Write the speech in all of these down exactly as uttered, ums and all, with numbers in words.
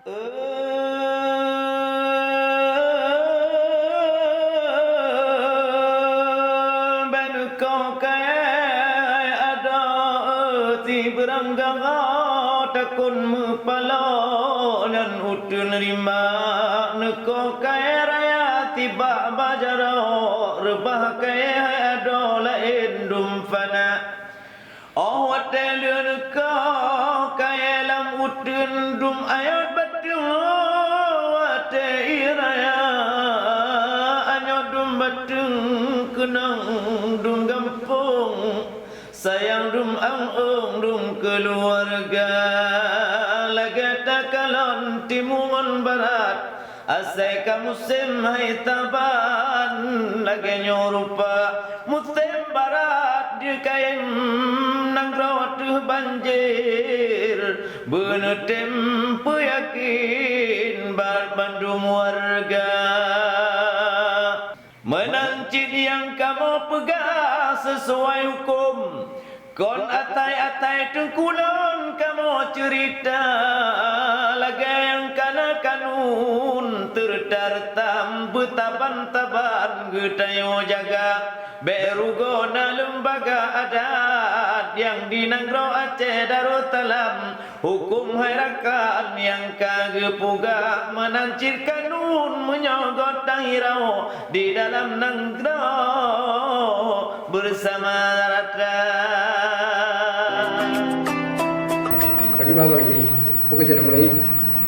Bèk neukoh kayèe adoe sibeurang gaga takon meupaloe nyan uteuen rimba. Neukoh kayèe raya tibak bajaroe reubah kayèe hai adoe laén dum fana. Óh watèe lheueh neukoh kayèe lam uteuen dum ayot bateueng, watèe ie raya anyot dum bateueng keunong dum gampông, sayang dum aneuëk dum keuluwarga. Lagèe takalon timu ngon barat, asai ka musém hai saban lagèe nyoe rupa. Musém barat jikayém nanggroe teuh banjir, beuneutem peuyakin bak bandum warga. Meunan cit nyang kamoe peugah sisuai huköm, kon atai-atai teungku lôn kamoe ceurita, lagèe nyang kana kanun teureutam beutaban-taban geutanyoe jaga. Bèk rugoe na leumbaga adat nyang di nanggroe Aceh Darussalam, huköm hai rakan nyang ka geupeugah, meunan cit kanun meunyoe göt tangiroe di dalam nanggroe beusama rata. Pagi bang, pagi. Bukan jalan mulai.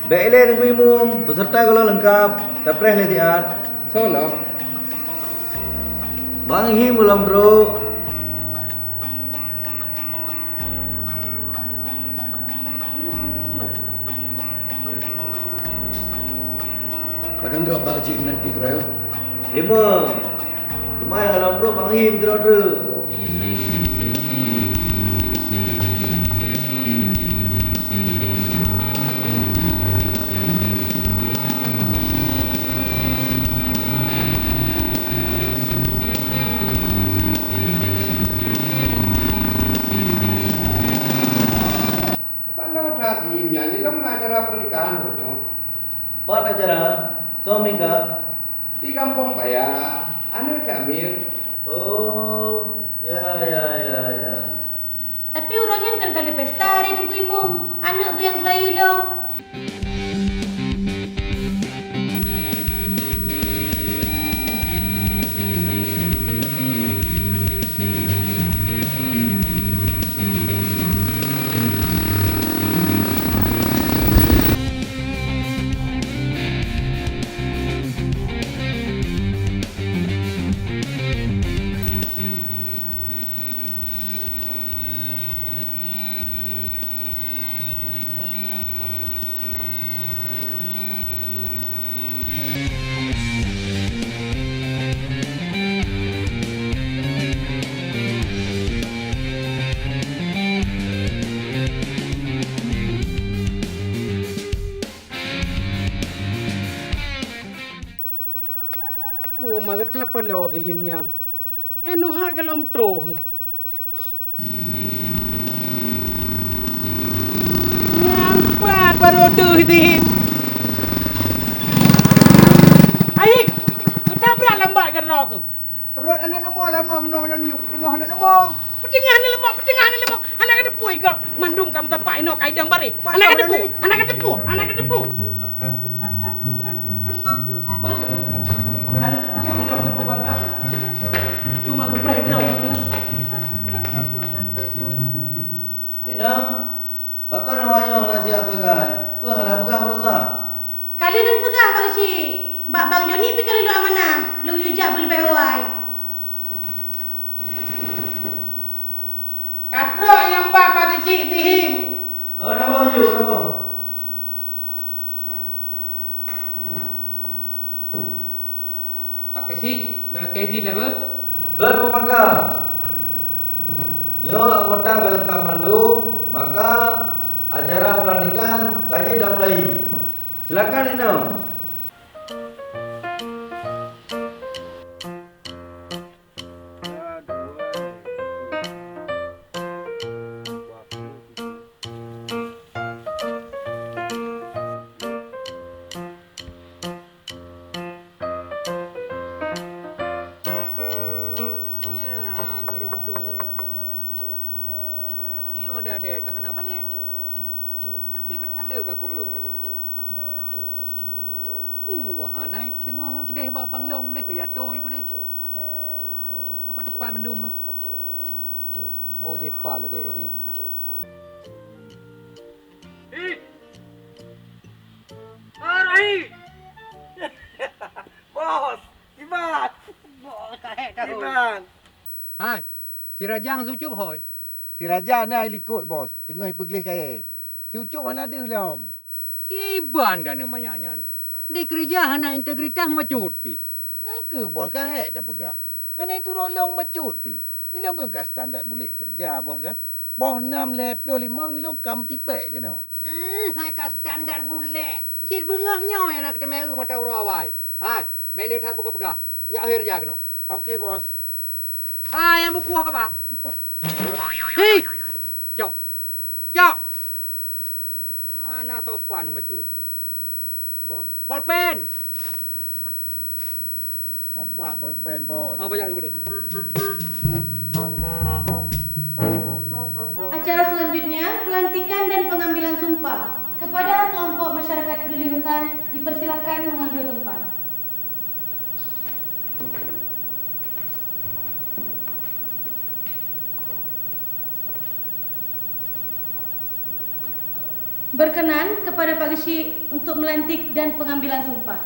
Bèk ilèe Teungku Imum, beuseureuta gohlom leungkap, tapreh lé siat. Soe lom? Bang Him gohlom trok. Padahai droe bak keuchik nanti keurayo. Lima. Cuma nyang lam trok Bang Him sidroe treuk. Paloe that Him nyan, ilong na acara pernikahan uroe nyoe. Pat acara? Soe meuninggai? Di Gampông Paya, aneuk Cak Mir. Oh, ya, ya, ya, ya. Tapi uroe nyan kan kali pesta, Teungku Imum, aneuk geuh nyang seulayeue lom. Oh, ma gata paloe Him nyan. Eh, neuhak gohlom troh. Nyan pat barô deuh Him. Hai, gata brat lambat keudroe keuh. Rot aneuk leumo lamah meunoe nyoe, teungoh aneuk leumo. Peuteungoh aneuk leumo, peuteungoh aneuk leumo. Hana ka teupeu gob. Mandum ka meusapat inoe ka idong bareh. Hana ka teupeu, hana ka teupeu, hana ka teupeu. Bagaih. Aneuk peugah idong teupeu bagaih. Cuma geupreh droe. Inong, pakon awak nyoe na siap sagai? Peue hana peugah baroesa? Ka lheueh lôn peugah bak Cik, bak Bang Joni pih ka lheueh lôn amanah, lôn yue jak beuleubeh awai. Ka trok nyang ba Pak Keuchik Sihim. Oh, na boh yue, na boh. Pak Keuchik, lôn lakèe jih lé beuh. Gèt meupaga. Nyoe anggota ka leungkap mandum, maka acara peulantikan ka jeuet damulai. Silakan inong. Ka hana baleng. Tapi geutaleu ka kureueng lé. Uh, hana teungoh keudeh bak panglong deh, keu yatôi keudeh. Maka tepat mandum. Oh, jepa lagèe roh ibu. Ih! Ah, Rohi! Bos, Iban! Bos, ka hék tahu. Iban! Hai, si Raja ngon si Ucup hôi? Si Raja na likot, Bos, teungoh ipeugleh kayèe. Si Ucup hana deuh lom. Kiban ka neumanyak nyan. Di keureuja hana integritas bacut pih. Nyan keuh, Bos, ka hék tapeugah. Hana turot lôn bacut pih. Ilôn kan ka standar bulèk keureuja, Bos, kan? Boh nam lhèe ploh limong ilôn ka meutipèk keunoe. Hmm, hai ka standar bulèk. Cit beungoh nyoe nyang na keuteumèe eu mata uroe awai. Hai, bèk lé that peugah-peugah. Jak akhé keureuja keunoe. Oke, Bos. Hai, nyang bukôh kaba? Empat. Hi! Cok. Cok. Hana sopan bacut. Bos. Bolpen. Opak bolpen, Bos. Ah, banyak juga deh. Acara selanjutnya, pelantikan dan pengambilan sumpah. Kepada kelompok masyarakat peduli hutan, dipersilakan mengambil tempat. Berkenan kepada Pak Geuchik untuk melantik dan pengambilan sumpah.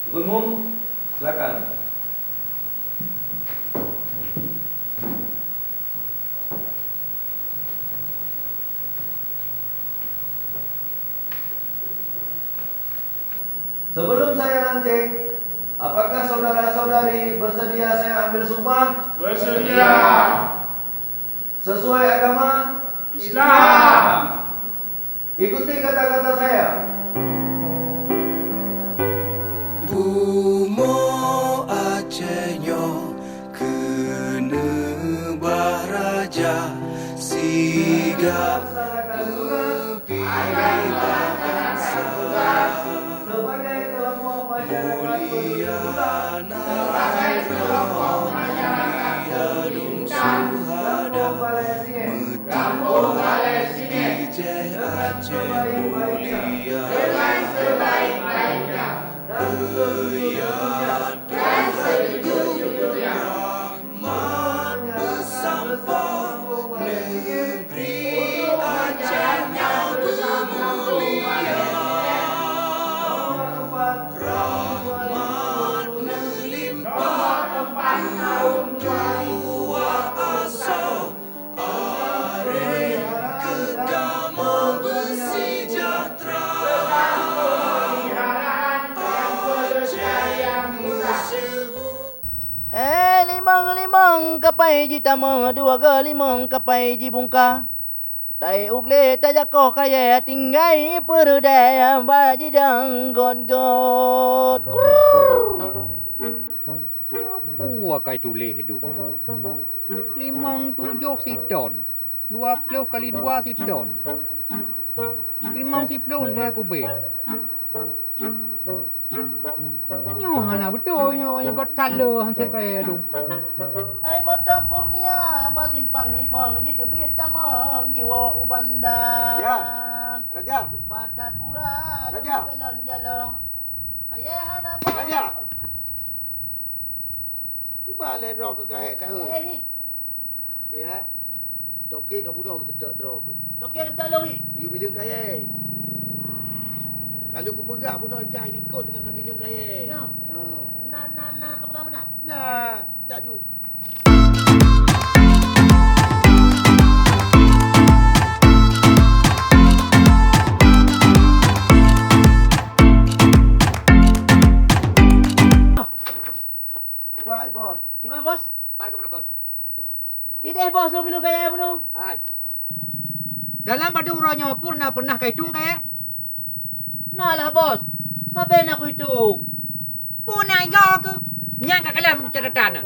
Teungku Imum, silakan. Sebelum saya lantik, apakah saudara-saudari bersedia saya ambil sumpah? Bersedia. Sesuai agama? Islam. Ikuti kata-kata saya. Bumoe Aceh nyoe keuneubah raja, sigap geupilah bansa. Mulia nanggroe, mulia dum syuhada, meutuwah di Aceh mulia. Ya Tuhan, rahmat beusampoe neubri Aceh nyang mulia. Rahmat neulimpah keu tuah asoe. Aré keu kamoe beusejahtera, Aceh meusyeuhu. Eh, limong-limong kapai jitamong, dua go limong kapai jibungka. Taék u glé tajakoh kayèe, tinggai peureudèe bak jidong got-got. Krrrr. Peue akai tuléh dum? Limong tujoh siton, dua ploh kali dua siton, limong siploh lhèe kubit. Nyoe hana beutôi nyoe, nyoe got talo han sép kayèe dum. Hai moto Kurnia, bak simpang limong jiteubiet tamong jiwoe u Banda. Ya, Raja. Lupa that gura, Raja. Jalan-jalan. Kayèe hana boh. Raja. Iba lé droe keu kayèe tahu. Eh, hi. Ya. Toke ka bunoe keu teutok droe keu. Toke teutok lôn, hi. Yue bileueng kayèe. Ka lheueh kupeugah bunoe ikai likot teungoh ka bileueng kayèe. Nyoe. Ha. Na, na, na, ka peugah meunan? Na, jak ju. Wah, Bos. Di mana, Bos? Pai ka meunokot. Ideh, Bos, lôn bileueng kayèe bunoe. Hai. Dalam padum uroe nyoe pun na pernah ka itong kayèe? Na lah, Bos. Sabe na kuitong. Pun na igo keuh. Nyan ka kalon catatan na.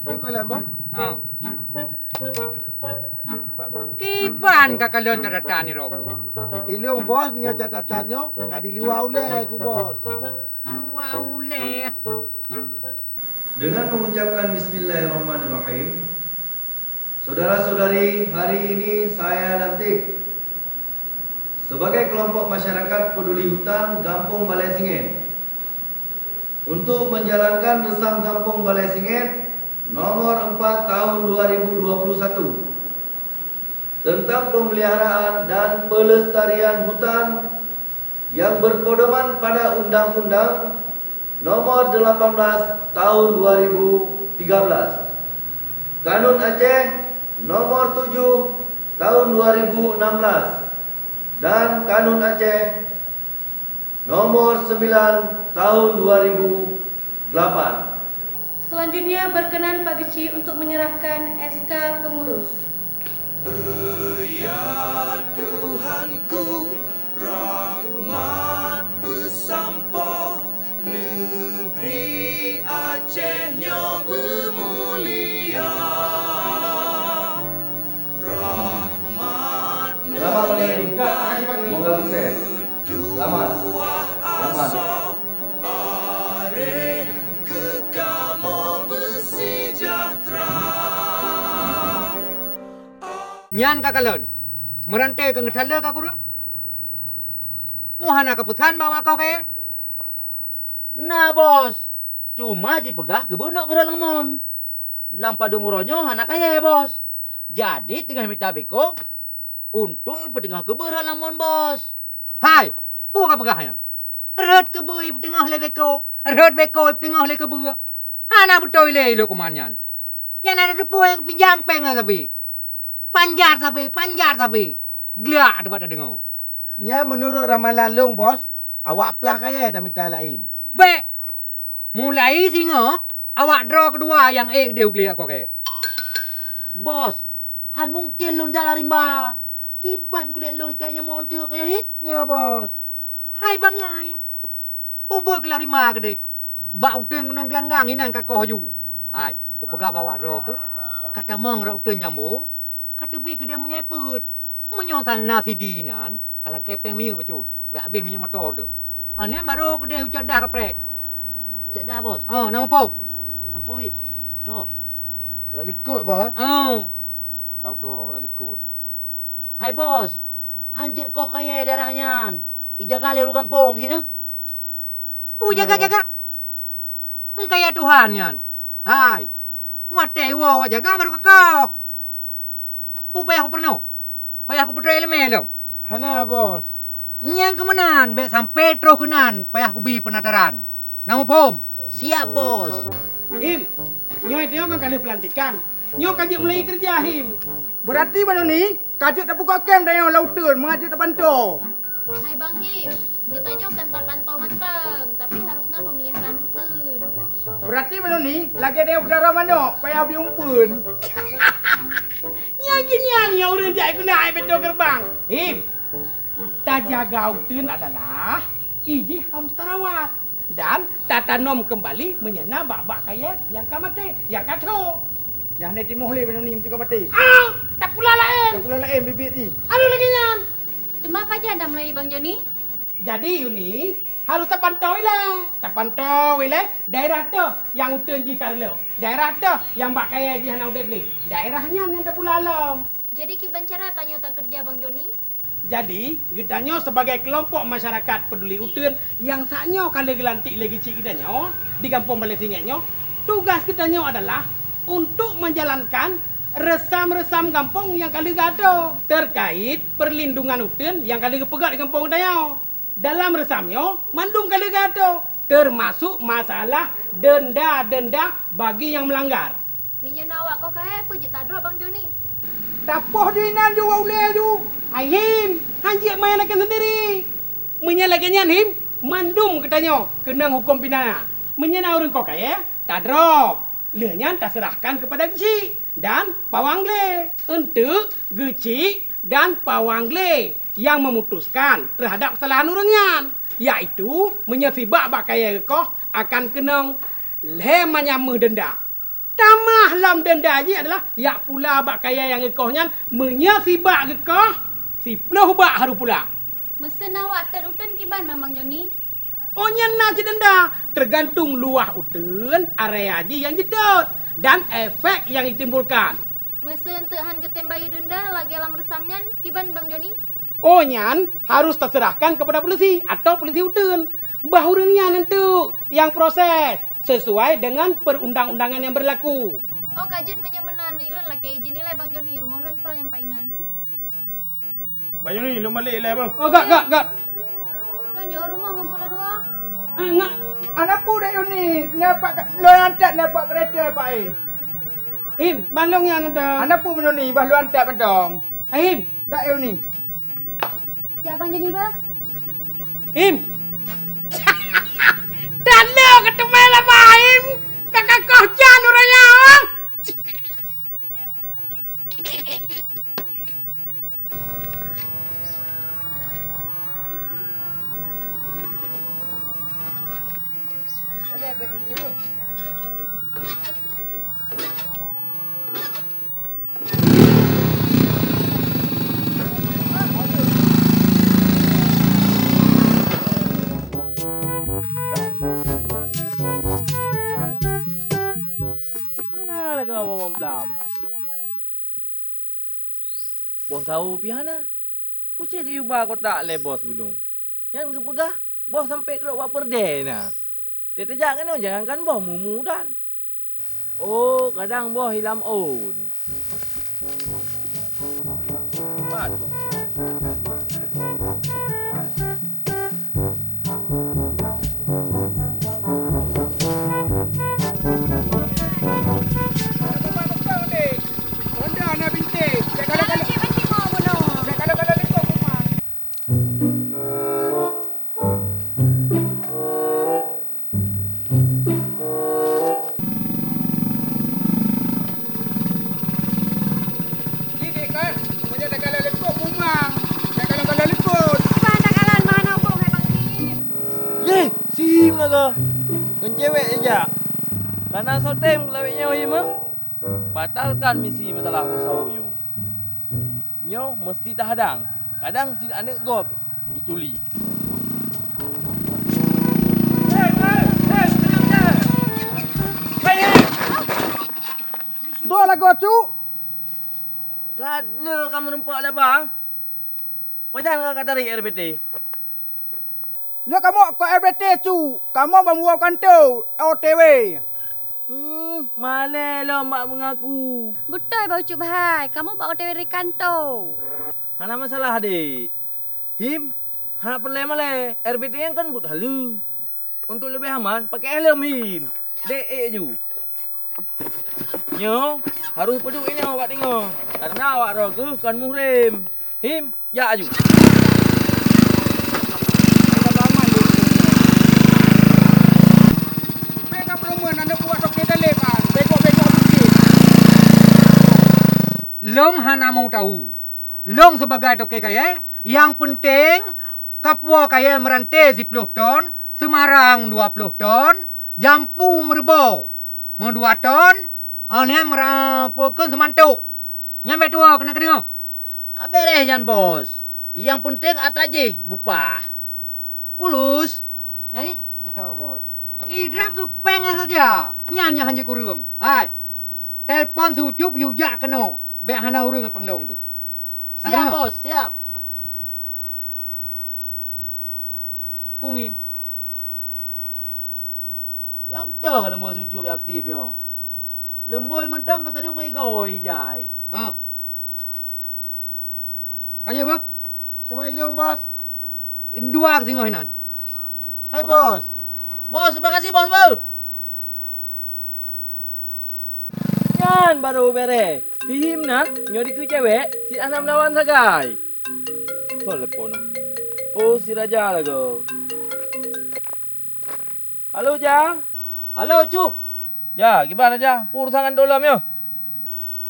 Yue kalon, Bos? Ha. Pak Kiban ka kalon catatan nyoe, Bos? Ilong, Bos, nyoe catatan nyoe ka diluwa ulèe keu Bos. Luwa ulèe. Dengan mengucapkan bismillahirrahmanirrahim, saudara-saudari, hari ini saya lantik sebagai kelompok masyarakat peduli hutan Gampong Balai Singet untuk menjalankan Resam Gampong Balai Singet nomor empat tahun dua ribu dua puluh satu tentang pemeliharaan dan pelestarian hutan yang berpedoman pada Undang-Undang Nomor delapan belas Tahun dua ribu tiga belas, Kanun Aceh Nomor tujuh Tahun dua ribu enam belas, dan Kanun Aceh Nomor sembilan Tahun dua ribu delapan. Selanjutnya berkenan Pak Geuchik untuk menyerahkan S K pengurus. Ya Tuhanku, rahmat beusampoe, negeri Aceh nyoe beumulia. Rahmat. Selamat melanjutkan. Semoga sukses. Selamat. Selamat. Areh keu kamoe beusejahtera. Nyan ka kalon. Meurantée keu ngeutaleue ka kureueng. Peue hana kapeusan bak wakoe kayée? Na, Bos. Cuma jipeugah keubeunok keurot lam mon. Lam padum uroe nyoe hana kayée, Bos. Jadi teungoh mita beko untuk ipeuteungoh keubeue rot lam mon, Bos. Hai, peue kapeugah nyan? Rhot keubeue ipeuteungoh lé beko, rhot beko ipeuteungoh lé keubeue. Hana beutôi lé ilok kuman nyan. Nyan hana teupeu nyang pinjam péng sabe. Panjar sabe, panjar sabe. Glak teubat tadeungoe. Nyan meunurot ramalan lôn, Bos, awak plah kayée tamita laén. Bék! Mulai singoh, awak droe keudua nyang ék deuh glak koke. Bos, han mungken lôn jak lam rimba. Kiban kulét lôn ikat nyang meu'en teuk kayée hit. Nyoe, Bos. Hai bangai. Peue beuet keu lam rimba keudeh? Bak uteuen gunong geulanggang inan ka koh aju. Hai, kupeugah bak awak droe keuh, ka tamong rot uteuen jambo, ka teubiet keudeh meunyoe peuet. Meunyoe sa na sidi inan, ka lakée péng miyueb bacut, bèk habéh minyeuk moto teuh. Aneuëk barô keudeh ucok dah kaprek. Cok dah, Bos? Oh, na muphom? Ampoi. Toh. Rot likot, Bos? Oh. Tau toh, rot likot. Hai, Bos, han jeuet koh kayée daerah nyan. Ijaga lé ureuëng gampông hina. Peue jaga-jaga? Meukaya Tuhan nyan. Hai, watée iwoe awak jaga barô kakoh. Peue payah kupeurunoe? Payah kupeutrok iéleumé lom? Hana, Bos. Nyang keumeunan bék sampoe troh keunan payah kubi peunataran. Na muphom? Siap, Bos. Him, nyoe tanyoe kan ka lheueh peulantikan. Nyoe ka jeuet mulai keureuja, Him. Beurati bak nyoe ni ka jeuet tapeugot kém tanyoe lam uteuen meungajeut tapantoe. Hai Bang Him, geutanyoe kan tapantoe mantong, tapi harus na peumeliharaan uteuen. Beurati bak nyoe ni lagée tanyoe peudara manok payah bi umpeuen. Nyang keunyan nyoe ureuëng jak guna air beutôi geureubang. Him, tajaga uteuen adalah ijih harus tarawat dan tatanom keumbali meunyoe na bak-bak kayée nyang ka maté, nyang ka tho. Nyang hana timoh lé meunyoe ni meuteumé maté. Ah, tapula laén. Tapula laén bibit jih. Aduh lagée nyan. Teuma pajan dah mulai Bang Joni? Jadi Yuni, harus tapantoe ilée. Tapantoe ilée daerah toh nyang uteuen jih ka reuloh. Daerah toh nyang bak kayée jih hana udeb lé. Daerah nyan nyang tapula lom. Jadi kiban cara tanyoe takeureuja Bang Joni? Jadi, geutanyoe sibagai keulompok masyarakat peuduli uteuen nyang saat nyoe ka lheueh geulantik lé geuchik geutanyoe di Gampông Balai Singet nyoe, tugas geutanyoe adalah untuk menjalankan reusam-reusam gampông nyang ka lheueh geuatoe terkait perlindungan uteuen nyang ka lheueh geupeugét di gampông geutanyoe. Dalam reusam nyoe mandum ka lheueh geuatoe, teumasok masalah denda-denda bagi nyang meulanggar. Meunyoe na awak koh kayée, peue jeuet tadrop Bang Joni? Tapoh ju inan ju bak ulée ju. Hai Him, han jeuet main lagée seundiri. Meunyoe lagée nyan Him, mandum geutanyoe keunong huköm pidana. Meunyoe na ureuëng koh kayée, tadrop. Lheueh nyan taseurahkan keupada geuchik dan pawang glé. Eunteuk geuchik dan pawang glé nyang meumutuskan teuhadab keusalahan ureuëng nyan, yaitu meunyoe sibak bak kayée geukoh akan keunong lhée manyam méuh denda. Tamah lom deunda jih adalah jak pula bak kayèe nyang geukoh nyan, meunyoe sibak geukoh, siploh bak harôh pula. Meuseuen awak tôt uteuen kiban, Bang Joni? Oh, nyan na cit deunda, teugantung luwah uteuen, area jih nyang jitôt, dan efek nyang jitimbulkan. Meuseuen teuk han geutem bayeue deunda lagèe lam reusam nyan, kiban Bang Joni? Oh, nyan harôh taseurahkan keupada polisi atawa polisi uteuen. Bah ureueng nyan enteuk nyang proses sesuai dengan perundang-undangan nyang berlaku. Oh, ka jeuet meunyoe meunan, ilôn lakèe izin ilèe Bang Joni, rumoh lôn tô nyang pat inan. Bang Joni, lôn balek ilèe, Bang. Oh, gak, gak, gak. Lôn jok rumoh ngon pula dua. Ah, ngak. Hana peue dek Yuni, na pat ka-, lôn antat na pat keureta, Pak, eh. Im, ban lôn nyan mantong. Hana peue meunyoe ni, bah lôn antat mantong. Im. Dak Yuni. Jak Bang Joni, bah. Im. Tanda keuteumé lah, Bah Im. Ka kakoh jan ureueng nyan. Hana lagèe awak blam. Boh sawo pih hana. Pucet geuba kotak lé bos bunoe. Nyan geupeugah, boh sampoe trok bak peureudèe na. Teuh tajak keunoe jangankan boh mumu dan. Oh, kadang boh hilam ôn. Pat boh. Honda na bintéh. Cek kalau-kalau. Cek kalau-kalau likot rumah. Ini kan, meunyoe takalon likot mumang, takalon-kalon likot. Iban takalon meuhana hubong hai Bang Sim. Yeh, si Him lagoe. Ngon cewek ijak. Kana soe tem lawét nyoe Him, eh? Batalkan misi masalah boh sawo nyoe. Nyoe meuseuti tahadang, kadang cit aneuk gob jiculi. Dua lagoe, Cuk! Ka le kamoe numpak laba? Pajan ka tarék R B T? Lé kamoe keu R B T su, kamoe ban woe kantô O T W. Hmm, malèe lom bak meungaku. Beutôi bah Ucup hai, kamoe bak O T W di kantô. Hana masalah, Dek. Him, hana peureulèe malèe, R B T nyan kan buet haleue. Untuk leubeh aman, pakai helm, Him. Dek ék ju. Nyoe harôh peuduek inoe bak teungoh, kareuna awak droe keuh kon muhrim. Him, jak aju. Bèk ka peureumeuen aneuk buah toke dalé kan. Bego-bego putih. Lôn hana mau tahu. Lôn sibagai toke kayèe, nyang peunteng kapuwoe kayèe meuranté siploh ton, seumarang dua ploh ton, jampu meureubo meudua ton, oh nyan meura-, peukeuen seumantok. Nyan bèk tuwoe keuneuk keudeungoe. Ka bèrèh nyan, Bos. Nyang peunteng atra jih bupah. Pulus. Nyai, buka, Bos. Idrap geupéng saja. Nyan nyang hanjeuet kureueng. Hai. Telepon si Ucup yue jak keunoe. Bèk hana ureueng panglong tu. Siap, Bos, siap. Pungi. Nyang toh leumbôi si Ucup aktif nyoe. Leumbôi mantong ka saduk ngon igoe ijai. Ha. Ka jeuet, Bos? Teuma ilong, Bos. Dua singoh inan. Hai, Bos. Bos, terima kasih, Bos, Bos. Nyan baru bèrèh. Si Him na, nyoe dikeue cewek, si Anam lawan sagai. Soe telepon? Oh, si Raja lagoe. Halo, Ja. Halo, Cup. Ja, kiban, Ja? Peue urosan ngon Dolom nyoe?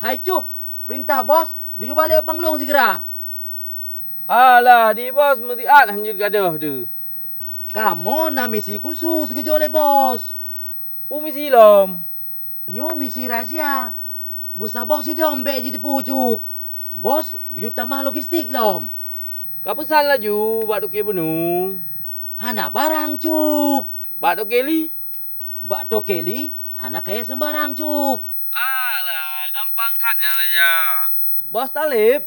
Hai, Cup, peurintah Bos geuyue balek u Panglong sigra. Alah, di Bos meusiat hanjeuet gadôh teuh. Kamoe na misi khusos geujok lé Bos. Peue misi lom? Nyoe misi rahsia. Meusaboh sidom bèk jiteupeue, Cup. Bos geuyue tamah logistik lom. Kapeusan laju bak toke bunu. Hana barang, Cup. Bak toke li? Bak toke li hana kayèe seumbarang, Cup. Alah, gampang that nyan raja. Bos Taleb,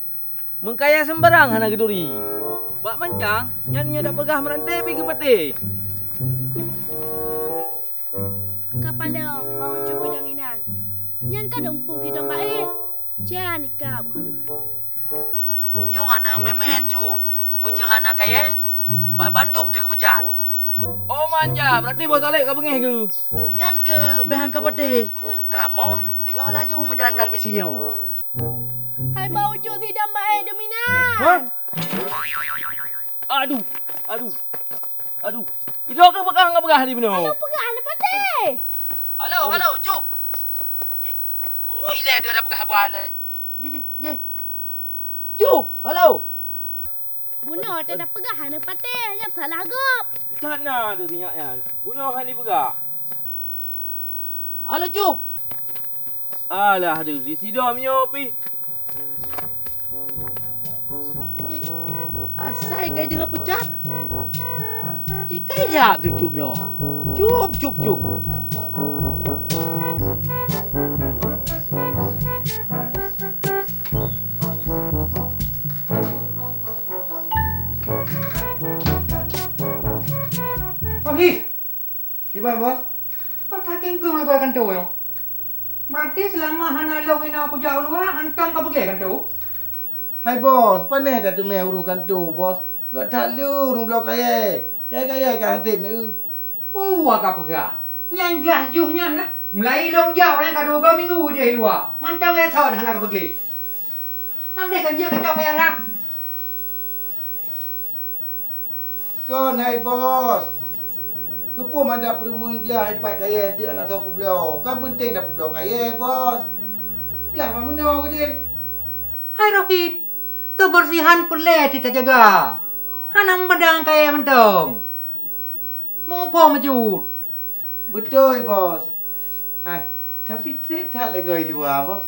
meukayèe seumbarang hana geuturi. Bak mancang, nyan meunyoe tapeugah meurantèe pih geupatéh. Kapala bak Ucup Bidong inan. Nyan ka dumpung sidom baét. Jan ikab. Nyoe hana meu'en-meu'en, Cup. Meunyoe hana kayèe, ban-, bandum teukeupeucat. Oh manja, berarti Bos Taleb ka beungèh keu? Nyan keuh, bèk han kapatéh. Kamoe singoh laju meujalankan misi nyoe. Hai bak Ucup sidom baét dum inan. Hah? Aduh, aduh, aduh. Itu aku pegang, pegang di mana? Aduh, pegang, ada patéh. Halo, halo, Cup. Ui, lé dia dah pegang abah lé. Ye, ye, ye. Cup, halo. Bunoe teuh tapeugah hana patéh, nyan salah gob. That na teuh sinyak nyan. Bunoe hana peugah. Halo, Cup. Alah, deuh, di sidom nyoe pih. Ye, asai kai deungon peucat. Ci kai jak teuh Cup nyoe. Cup, Cup, Cup. Rohit! Kiban, Bos? Bak takeng keuh lagèe kantô nyoe. Berarti seulama hana lôn inoe kujak u luwa, hantom ka peugèt kantô? Hai, Bos, pané tateumèe ureueng kantô, Bos. Gèt that lé ureueng bloe kayèe. Kayèe-kayèe ka han sép neu. Peue ka peugah? Nyang glah jih nyan na. Mulai lôn jak ureueng ka dua boh minggu di luwa. Mantong lé thon hana ka peugèt. Andai kan jeuet kacok kayèe rhah. Kon hai Bos. Keupeue mangat peureumeuen glah ipat kayèe eunteuk hana soe peubloe? Kan peunteng tapeubloe kayèe, Bos. Glah bak meunoe keudeh. Hai Rohit, keubeursihan peureulèe teujaga. Hana meupadang kayèe mantong. Muphom jeuet. Beutôi, Bos. Hai, tapi trép that lagoe luwa, Bos.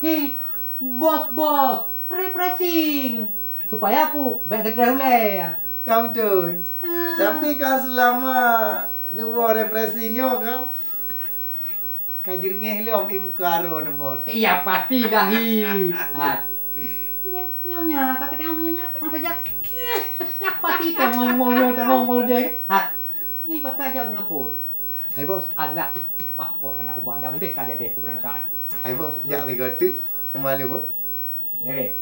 Hi, Bos, Bos, refreshing. Supaya peue bèk stress ulèe. Ka beutôi. Ah. Tapi kan seulama neuwoe refreshing nyoe kan, ka jeureungèh lom ié muka droeneuh, Bos. Iya, pastilah, hi. Hai. Nyonya, nyonya, ka keudéh nyonya, mau saja. Pasti tengok mau nyonya, tengok mau dia. Hai. Ni pakai jak Singapura. Hai, Bos. Alah, paspor hana kuba, dah udeh ka jadi aku berangkat. Hai, Bos, jak tiga tu, sembah lu, Bos. Ngeri.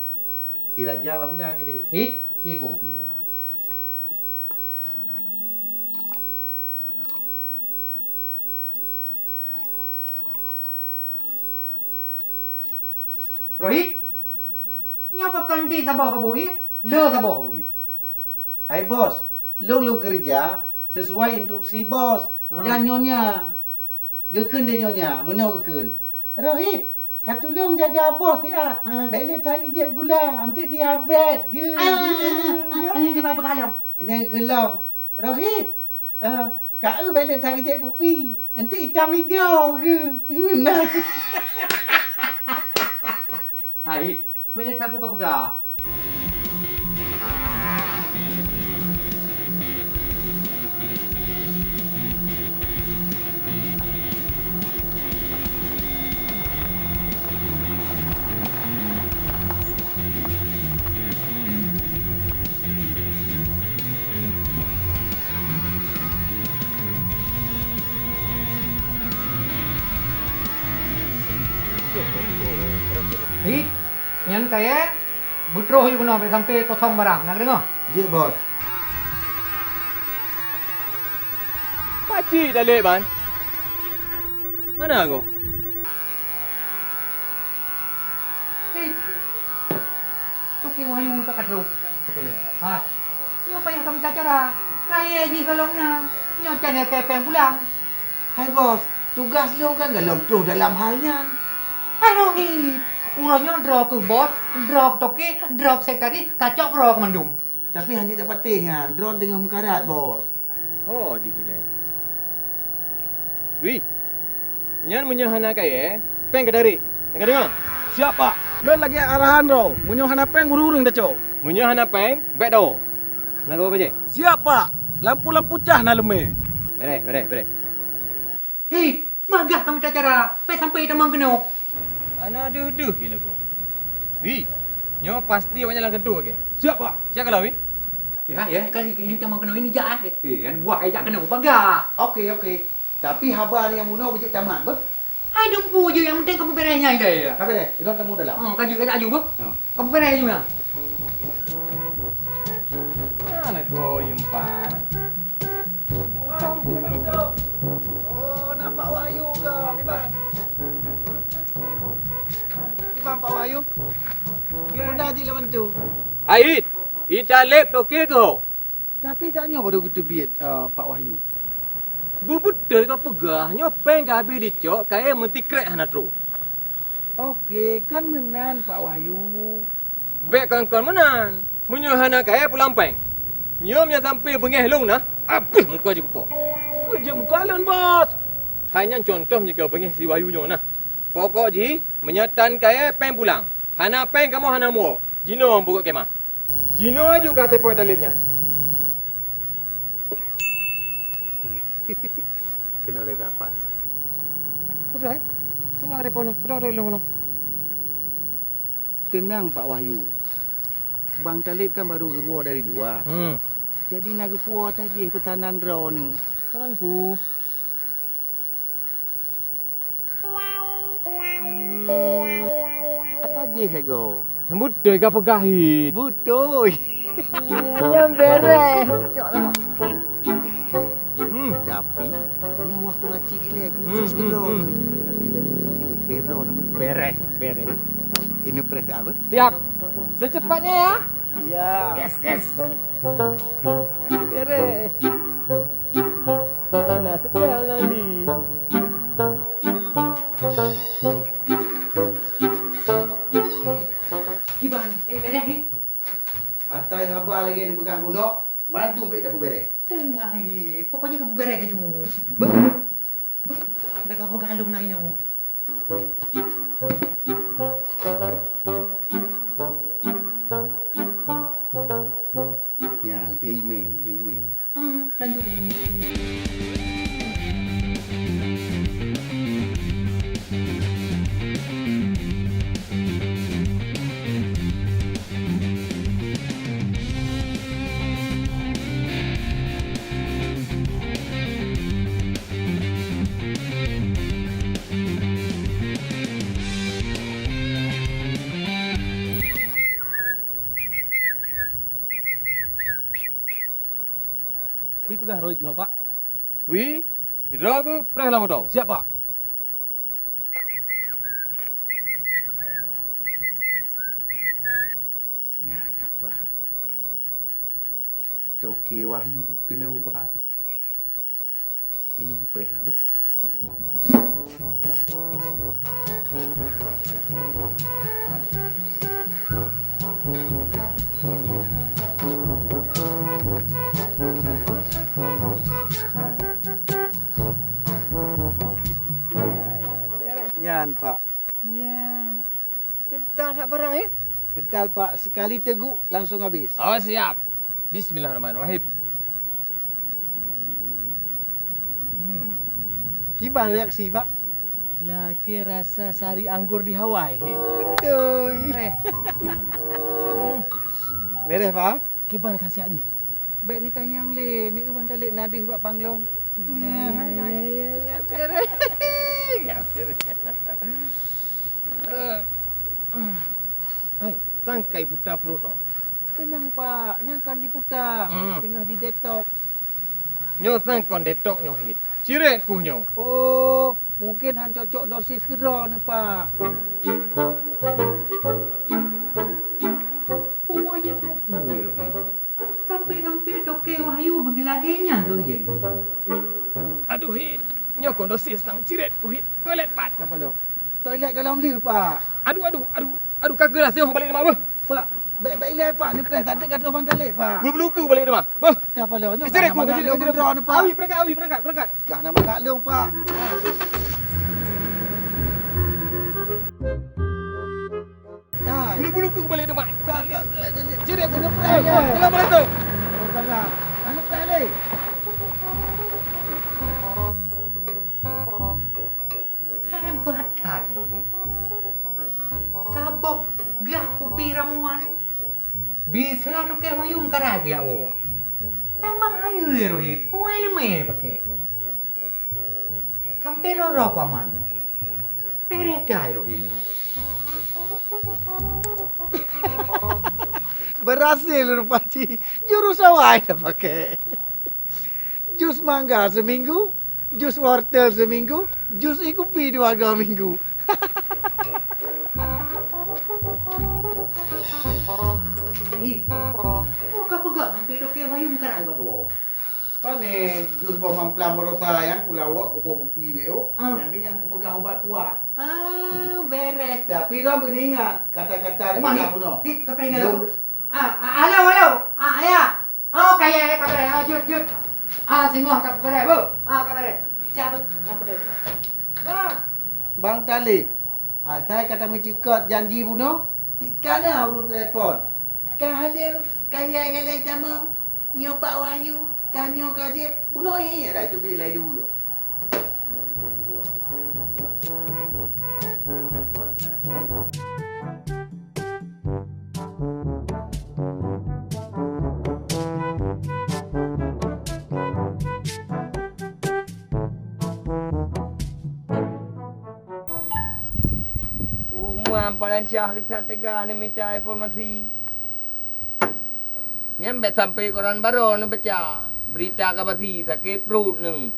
Ih, raja apa benda ngeri? Hit, kibong pilih. Rohit, nyoe pakon di saboh kabu ie, le saboh kabu ie. Hai Bos, lôn lôn keureuja sesuai instruksi Bos dan nyonya. Geukheun lé nyonya, meunoe geukheun, "Rohit, ka tulông jaga Bos siat, bèk lé that geujieb gula, eunteuk diabet." Geu, geu, geu. Nyan geukheun lom. Rohit, eh, ka eu bèk lé that geujieb kupi, eunteuk itam igoe geu. Nah. Hai, bèk lé that peue kapeugah. Hi, nyan kayèe beutroh yue keunoe bèk sampai kosong barang. Na kadeungoe? Jeuet, Bos. Pakcik Taleb ban? Hana goe? Hei, toke Wahyu pat ka troh. Toke lé. Ha. Nyoe payah tamita cara. Kayèe jih gohlom na. Nyoe can kayèe péng pulang. Hai Bos, tugas lôn kan gohlom troh dalam hal nyan. Hai Rohit, uroe nyoe droe keu bos, droe keu toke, droe keu sekretaris, kacok droe keu mandum. Tapi hana jeuet tapatéh nyan, droe teungoh meukarat, Bos. Oh, jih ilèe. Wih, nyan meunyoe hana kayèe, péng ka tarék. Nyang ka deungö? Siap, Pak. Lôn lagèe arahan droe, meunyoe hana péng, ureueng-ureueng tacok. Meunyoe hana péng, bèk tawoe. Na kamoe bajèe? Siap, Pak. Lampu-lampu cah na leumèe. Bereh, bereh, bereh. Hei, magah kamoe mita cara, bèk sampai tamong keunoe. Hana deuh-deuh jih lagoe. Wih, nyoe pasti awaknyan lam keuntô, oke? Siap, Pak. Jak kalon, wih. Ya, ya, kan ini tamong keunoe, ini jak, eh. Eh, nyan buah, eh, jak keunoe, paga. Oke, oke. Tapi haba nyang bunoe beujeuet tamat, beuh? Hai, dumpu je, nyang penting kamoe bereh nyan, ya, ya. Ka bereh, ilôn tamong dalam. Hmm, ka jeuet, ka jak aju, beuh. Ya. Kamoe bereh aju, nah. Nah, lagoe empat. Oh, na Pak Wahyu ke, Iban? Iban, Pak Wahyu? Guna jih lawan tu. Hai, It. Italeb toke keuh. Tapi tanyoe baru geuteubiet, eh, Pak Wahyu. Beubeutôi ka peugah, nyoe péng ka habéh jicok, kayèe meusikrek hana trôh. Oke, kan meunan, Pak Wahyu. Bèk kon-kon meunan. Meunyoe hana kayèe pulang péng, nyoe meunyo sampoe beungèh lôn na, abéh muka jih kupo. Keujeut muka lôn, Bos. Hai nyan cuntoh meunyoe beungèh si Wahyu nyoe na. Pokok jih, meunyoe tan kayèe péng pulang. Hana péng kamoe hana muwoe. Jinoe pokok kemah. Jinoe aju ka teupeu dalét nyan. Keunoe lé tak, Pak. Udah, eh? Keunoe ada ponu. Udah, udah, udah, udah. Tenang, Pak Wahyu. Bang Talib kan baru geuruwoe dari luwa. Hmm. Jadi na geupuwoe ata jih peusanan droeneuh. Sanan pu. Ata jih lagoe. Beutôi ka peugah, Hit. Beutôi. Nyan bereh. Cok lah. Hmm. Tapi, nyoe wah kuracik ilèe, hmm, khusus hmm, keu droeneuh. Hmm. Tapi, itu bereh, bereh. Bereh, bereh. Ini preh dah, apa? Siap. Secepatnya, ya. Iya. Yes, yes. Bereh. Nah, setel nanti. Kiban, eh, bereh, eh. Asai haba lagèe neupeugah bunoe, mandum bèk tapeubereh. Teungoh, eh, pokoknya kapeugah bereh laju. Beuh. Bèk kapeugah lôn na inoe. Nyan, ilmè, ilmè. Hmm, lanjut. Pi peugah roit nyoe, Pak? Wi, sidroe geupreh lam moto. Siap, Pak. Nyan ka, Pak. Toke Wahyu keuneuk ubat. Ini preh lah, beuh. Nyan, Pak. Ya. Kental that barang, eh? Kental, Pak. Sekali teuguk, langsung habis. Oh, siap. Bismillahirrahmanirrahim. Hmm. Kiban reaksi, Pak? Lagèe rasa sari anggur di Hawaii. Beutôi. Bereh. Bereh, Pak? Kiban khasiat jih? Bèk neutanyong lé, neukheun ban talét na deuh bak panglong. Ya, ya, ya, ya, ya, bereh. Ya, bereh. Hai, tangkai puta pruet nyoe. Teunang, Pak, nyan kon diputa. Hmm. Teungoh di detox. Nyoe sang kon detox nyoe, Hit. Cirét kuh nyoe. Oh, mungkin han cocok dosis keudroe neuh, Pak. Peue nyang peuet kueh lom, Hit? Sampai-sampai Toke Wahyu beugilagèe nyan keu Hit. Aduh, Hit. Nyoe kon dosis sang, cirét kuh, Hit. Toilet pat. Apa lo? Toilet golom lheueh, Pak. Aduh, aduh, aduh. Aduh, ka geulah sioh balek nyoe, beuh. Pak, Bèk, bèk ilèe, Pak, neupreh, tak deuh ka troh Bang Talib, Pak. Bulu-bulu ku balek teuma. Beuh. Ka paloe nyoe. Sini, ka na mangat lôn droeneuh, Pak. Awi, peurangkat, awi, peurangkat, peurangkat. Ka na mangat lôn, Pak. Hai. Bulu-bulu ku balek teuma. Ka, ka, bèk, bèk, bèk. Sini, aku neupreh, ya. Assalamualaikum. Waalaikumsalam. Ka neupreh lé. Hebat that Irohim. Saboh glah kupi ramuan bisa tukang wayong karai keu jak woe. Memang hayeue Irohim, peue leumé pakai. Sampai roro kuaman nyoe. Bereh that Irohim nyoe. Berhasil rupa jih, jurus awai tapakai. Jus mangga seminggu, jus wortel seminggu, jus ié kupi dua go minggu. Ih, oh, ka peugah sampai dokto Bayu meukarat bak geuwoe. Pane jus boh mamplam barosa nyang kulawok kuboh kupi beo, ah, nyang keunyan kupeugah ubat kuat. Ah, beres. Tapi lom beuingat kata-kata Umah, di bunoe. Hit, hit, kapai ingat aku. Ah, ah, halo, halo. Ah, ya. Oh, kayèe, eh, kabarèe, ah, jeuet, jeuet. Ah, singoh tapeugah, bu. Ah, kabarèe. Siap, bu. Kenapa dia? Bang. Bang Talib, asai ka tameucukot janji bunoe, tika na ureueng telepon. Ka haleueng, kayèe ngon lé jamong, nyoe Pak Wahyu, ka nyoe ka jeuet, bunoe ié dah teubiet laju. Uma Pak Lancah that teuga neumita informasi. Nyan bèk sampai koran baroe neubaca, beurita ka basi sakét pruet neuh.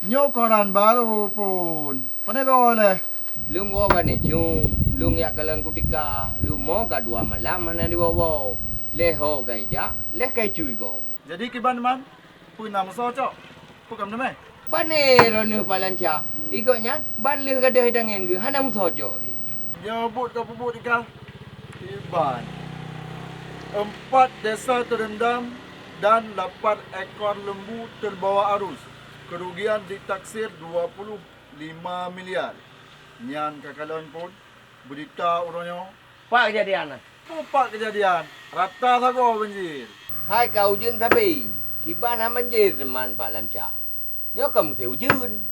Nyoe koran barô phôn. Pane goe lé? Lôn woe bak Neh Cung, lôn jak kalon kutika, lôn mo ka dua malam hana jiwoe-woe. Lheuh ho ka ijak, lheuh ka icue gob. Jadi kiban man, peue na meusoe cok? Peue ka meuteumé? Pane droeneuh Pak Lancah, hmm, i gobnyan ban lheuh gadôh i tangen geuh hana meusoe cok cit. Nyoe buet ka peubuet ika. Kiban. Empat desa terendam dan lapan ekor lembu terbawa arus. Kerugian ditaksir dua puluh lima miliar. Nyan ka kalon phôn beurita uroe nyoe. Pat keujadian nyan? Pat keujadian, rata sagoe banjir. Hai ka ujeuen sabé, kiban hana banjir teuma Pak Lancah. Nyoe ka musém ujeuen.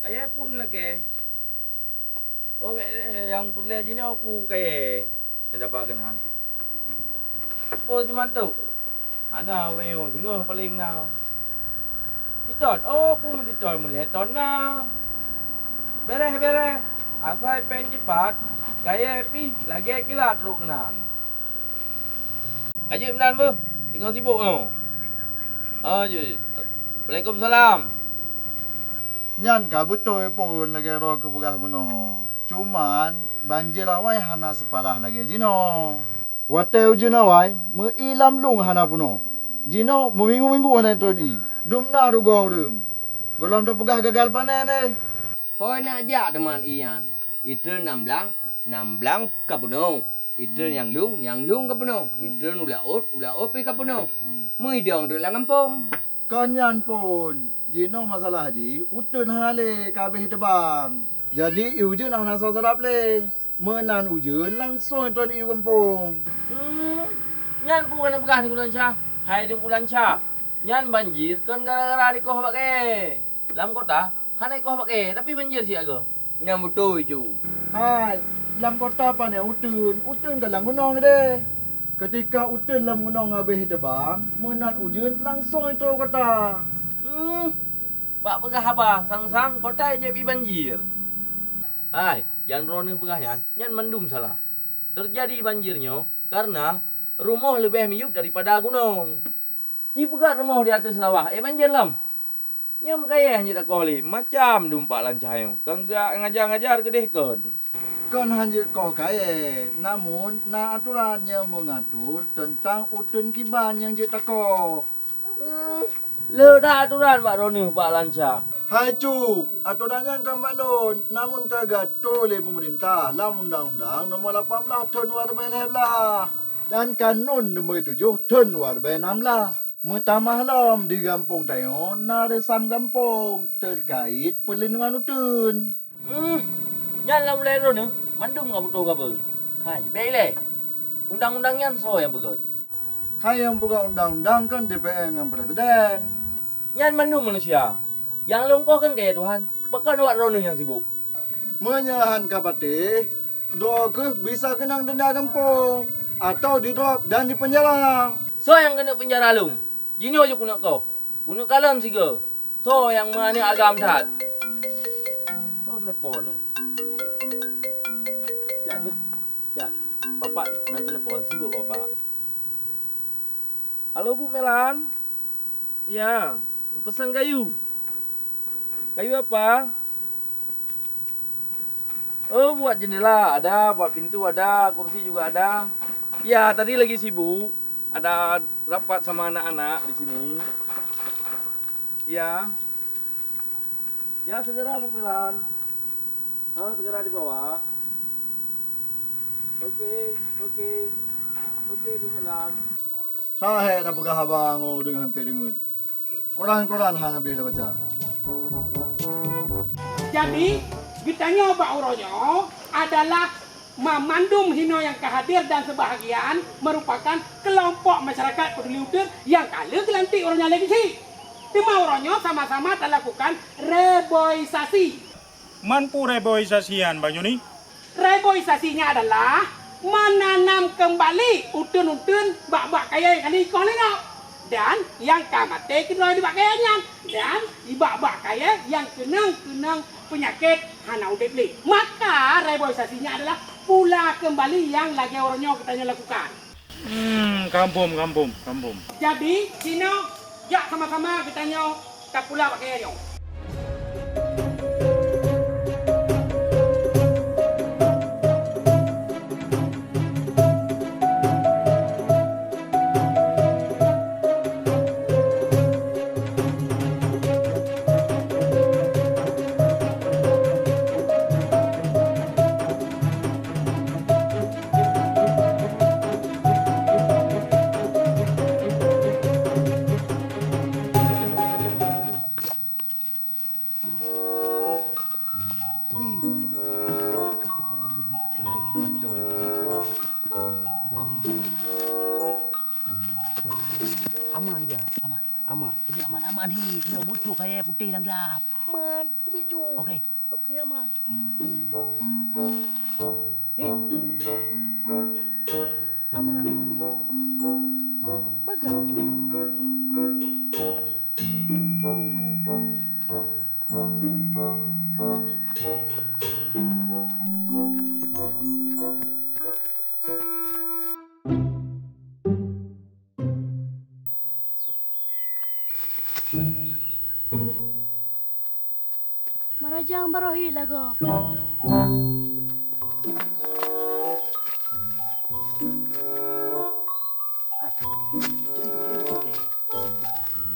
Kayèe phôn lakèe. Oh, bèk, eh, nyang peureulèe jinoe peue kayèe nyang daba keunan? Oh, simantok. Hana ureueng singoh paleng na. Siton, oh, peue meusiton meulhèe ton na. Bèrèh, bèrèh. Asai pèng jipat, kayèe pih lagèe kilat rhot keunan. Ka jeuet meunan beuh, singoh sibok nyoe. Oh, jeuet. Waalaikumsalam. Nyan ka beutôi phôn lagèe droe keupeugah bunoe. Cuman, banjir awai hana seuparah lagèe jinoe. Watèe ujeuen awai, meu-ié lam lueng hana peunoh. Jinoe meuminggu-minggu hana itreun ié. Dum na rugoe ureueng. Gohlom tapeugah gagal panen, eh. Hôi nak jak teuma ié nyan. Itreun nam blang, nam blang ka peunoh. Itreun nyang lueng, nyang lueng ka peunoh. Hmm. Itreun u laôt, u laôt pih ka peunoh. Hmm. Meuidong treuk lam gampông. Kon nyan phôn, jinoe masalah jih uteuen hana lé ka abéh teubang. Jadi ié ujeuen hana soe seurap lé. Meunan ujeuen langsong itreun ié u gampông. Hmm, nyan peue keuneuk peugah Teungku Lanca? Hai Teungku Lanca, nyan banjir kon gara-gara dikoh bak kayèe. Lam kota hana dikoh bak kayèe, tapi banjir siat goe. Nyan beutôi, Cu. Hai, lam kota pane uteuen, uteuen ka lam gunong keudéh. Keutika uteuen lam gunong abéh teubang, meunan ujeuen langsong itôh kota. Hmm, bak peugah haba sang-sang kota jeuet pih banjir. Hai, nyang droeneuh peugah nyan, nyan mandum salah. Teujadi banjir nyoe kareuna rumoh leubeh miyueb daripada gunong. Jipeugöt rumoh di ateueh lawah, éh banjir lom. Nyoe meukayèe han jeuet takoh lé, macam dum Pak Lanca nyoe, ka geujak ngajar-ngajar keudéh kon. Kon han jeuet koh kayèe, namun na atoran nyang meungatur teuntang uteuen kiban nyang jeuet takoh. Hmm, le that atoran bak droeneuh Pak Lanca. Hai Cut, atoran nyan ka bak lôn, namun ka geuatô lé peumeurintah lam Undang-Undang Nomor lapan belas thon dua ribèe lhèe blah dan Kanun Nomor tujoh thon dua ribèe nam blah. Meutamah lom di gampông tanyoe na reusam gampông teukaét peulindungan uteuen. Hmm, nyan lam ulèe droeneuh mandum ka putôh gabe. Hai, bèk ilèe! Undang-undang nyan soe nyang peugöt? Hai nyang peugöt undang-undang kan D P R ngon Presiden. Nyan mandum manusia. Nyang lôn koh kan kayèe Tuhan. Pakon awak droeneuh nyang sibuk? Meunyoe hán ka patéh, droe kheueh bisa keunong denda gampông, atawa didrop dan dipeunjara. Soe nyang keuneuk peunjara lôn? Jinoe ju keuneuk koh. Keuneuk kalon sigoe. Soe nyang meuaneuk agam that? Toh telepon tu. Cak, cak. Bapak na telepon, sibuk bapak. Halo, Bu Melan. Ya, pesan kayu. Kayu apa? Oh, buat jendela ada, buat pintu ada, kursi juga ada. Ya, tadi lagi sibuk. Ada rapat sama anak-anak di sini. Ya. Ya, segera, Bu Melan. Ah, segera dibawa. Oke, oke. Oke, Bu Melan. Sahé tapeugah haba ngon deungon hanté deungon. Koran-koran hana habéh tabaca. Jadi, geutanyoe bak uroe nyoe adalah ma-, mandum hinoe nyang ka hadir dan sebahagian merupakan kelompok masyarakat peduli uteuen nyang ka lheueh geulantik uroe nyoe lé geuchik. Teuma uroe nyoe sama-sama talakukan reboisasi. Man peue reboisasi nyan, Bang Joni? Reboisasi nyan adalah menanam kembali uteuen-uteuen bak-bak kayèe nyang ka lheueh ikoh lé nyoe. Dan nyang ka maté keudroe di bak kayèe nyan. Dan di bak-bak kayèe nyang keunong-keunong peunyakét hana udép lé. Maka reboisasi nyan adalah pula kembali nyang lagèe uroe nyoe geutanyoe lakukan. Hmm, kampung, kampung, kampung. Jadi, sinoe, jak sama-sama geutanyoe tapula bak kayèe nyoe. Aman ja. Aman. Aman. Ini aman-aman hi. Ini butuh kayèe putéh dan gelap. Aman. Teubiet ju. Oke. Oke, aman. Hei. Aman. Bagah. Marajang barohi lagoe.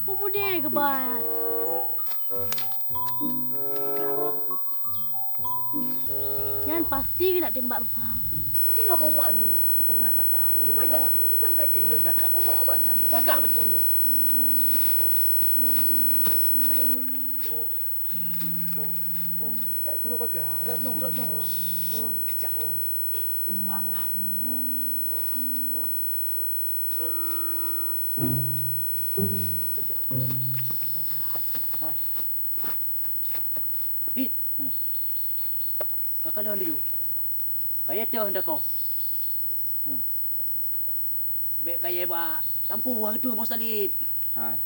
Peue budé geuba nyan? Nyan pasti keuneuk timbak rusa. Inoe ka umat ju, ka umat matai. Kiban ka, kiban ka jih lé nangka umat ubat nyan, bagah bacut. Kejak keudroe bagah, rot nyoe, rot nyoe. Shh, kejak nyoe. Pat. Kejak. Hai. Hit. Hmm. Ka kalon laju. Kayèe teuh dakoh. Hmm. Bèk kayèe bak tampu, hana teuh Bos Talib. Hai.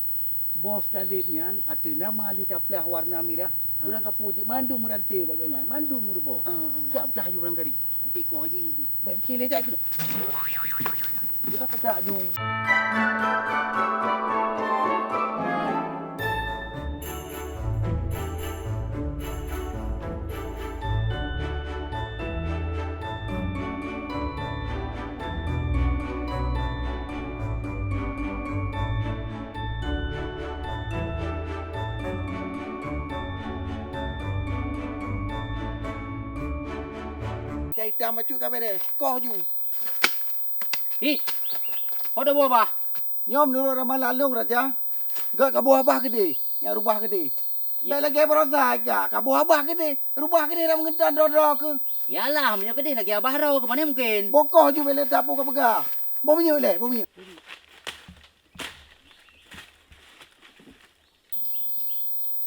Bos Talib nyan ateueh nama lheueh taplah warna mirah. Ah. Ureueng kapuji mandum meuranté bak geuh nyan, mandum meuruboh. Ah, meunan. Jak plah ju barangkali. Nanti ikoh haji. Bèk kile jak keunoe. Jak, jak ju. Itam bacut ka beres, koh ju. Hi, ho taboh babah? Nyoe meunurot ramalan lôn, Raja. Gét kaboh babah keudeh, nyak rubah keudeh. Ya. Bèk lagèe baroesa ka, kaboh babah keudeh, rubah keudeh lam geuntan droe-droe keuh. Yalah, meunyoe keudeh lagèe babah droe, keumanè mungken? Boh koh ju bèk lé tapu ka peugah. Boh minyeuk lé, boh minyeuk.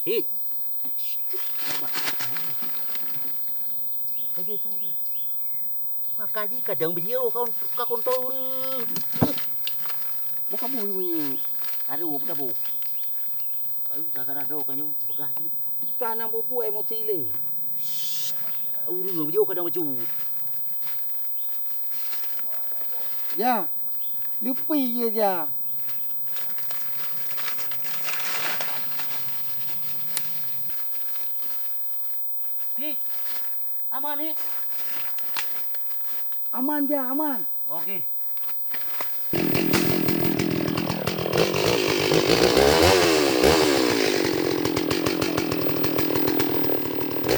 Hit. Lagèe tu. Maka jih kadang beliau ka, ka kontrol ureueng. Buka boh nyoe. Aduh, buka boh. Aduh, gara-gara droe ka nyoe, beugah jih. Ka nam pupu emosi lé. Ureueng beliau kadang bacut. Ya. Leupie ye ja. Hit. Aman, Hit. Aman ja, aman. Oke.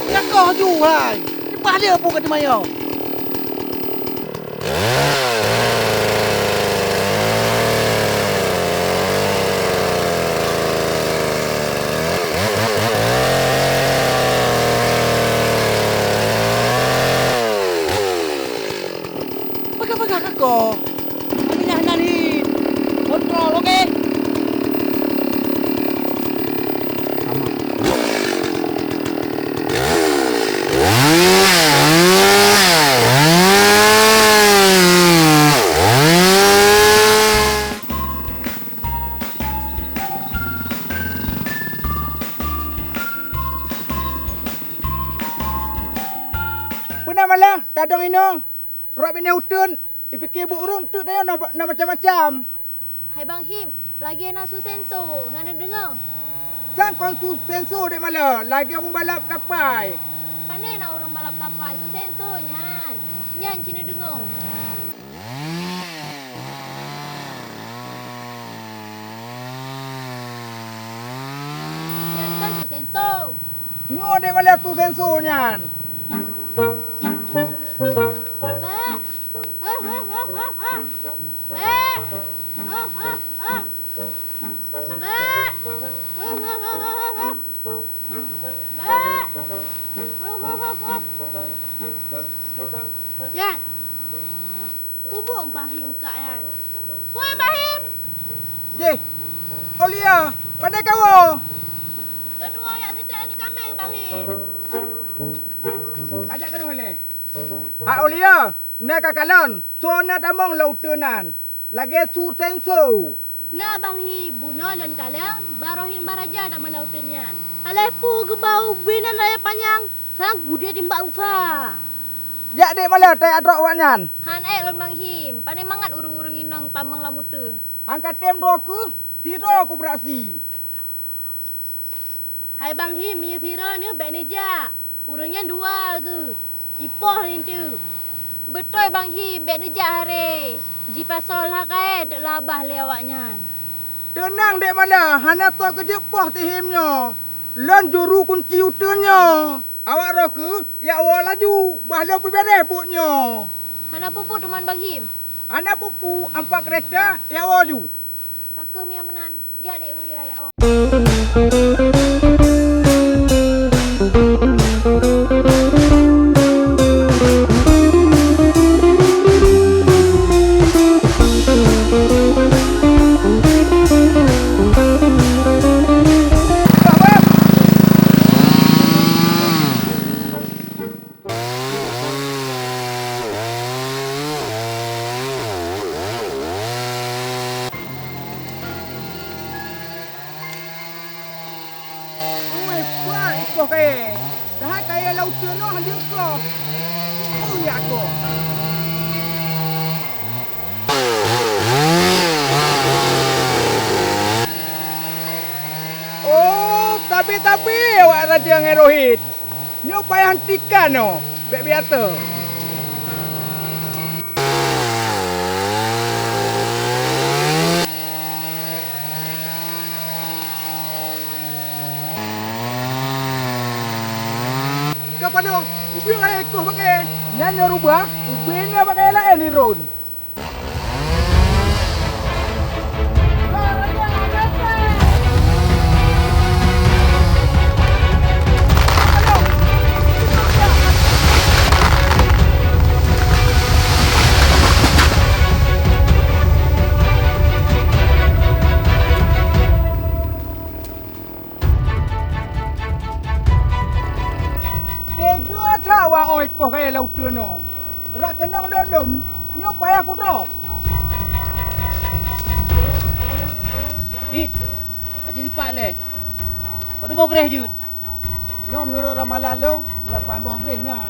Nyan koh ju hai. Leupah dia pun ka teumanyong. Peugah-peugah keu koh. Tapi nyan hana lé. Kontrol, oke? Peue na malah tadong inoe? Rot binéh uteuen, ipike buet ureueng teuk tanyoe na, na macam-macam. Hai Bang Him, lagèe na su senso, na neudeungoe? Sang kon su senso, Dek Mala, lagèe ureueng balap kapai. Panè na ureueng balap kapai, su senso nyan. Nyan ci neudeungoe. Nyan kan su senso. Nyoe Dek Mala su senso nyan. Bèk. Bèk. Bèk. Bèk. Yan. Peubuet Bang Him kak nyan. Hoi Bang Him! Jih, Aulia, pandai kawoe! Lôn woe jak seucak aneuk kaméng Bang Him. Kajak keunoe lé. Hai Aulia, na kakalon, soe na tamong lam uteuen nyan, lagèe su senso. Na Bang Him, bunoe lôn kalon, baroe him baraja lam uteuen nyan. Alah peue geuba ubé nan raya panyang, sang gudeb nibak rusa. Jak Dek Mala tajak trok awaknyan. Han ék lôn Bang Him, panè mangat ureueng-ureueng inong tamong lam uteuen. Han ka tem droe keuh, sidroe kubeureksi. Hai Bang Him, meunyoe sidroe nyoe bèk neujak. Ureueng nyan dua geuh. Ipoh linteuk. Beutôi Bang Him, bèk neujak haré. Jipasoe lah kayèe teuk labah lé awaknyan. Teunang Dek Mala, hana soe keujeuet poh si Him nyoe. Lôn juru kunci uteuen nyoe. Awak droe keuh jak woe laju, bah lôn peubeureh buet nyoe. Hana peue-peue teuma Bang Him. Hana peue-peue, ampat keureta jak woe ju. Pakon meunan, jak deh Uya jak woe. Ui, puak ipoh kayèe. Dahai kayèe lam uteuen nyoe hanjeuet kloh. Ui, ya kloh. Oh, tabi-tabi awak Raja ngon Rohit. Nyoe payah hentikan nyoe, bèk biasa. Ka Padahai ubé kayèe koh bak kayèe, nyan nyoe rubah, ubé na bak kayèe laén di rôn. Teuga that wa oi koh kayèe lam uteuen nyoe. Rak keunong lôn lom, nyoe payah kudroe. Dit, ka jisipat lé. Padub boh gréh jeuet? Nyoe meunurot ramalan lôn, meulapan boh gréh na.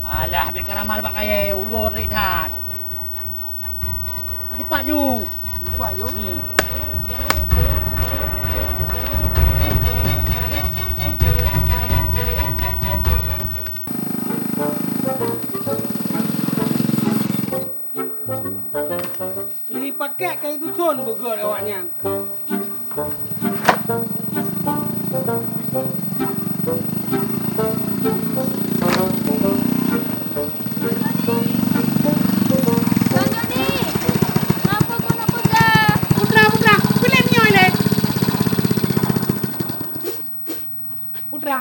Alah, bèk karamal bak kayèe, uroe teuk that. Ka sipat ju. Sipat ju? Hmm. Jipakèk kayèe suson beugöt awaknyan. Bang Joni, ngapa kau nak peugah? Putra, Putra, peuleueh nyoe lé. Putra.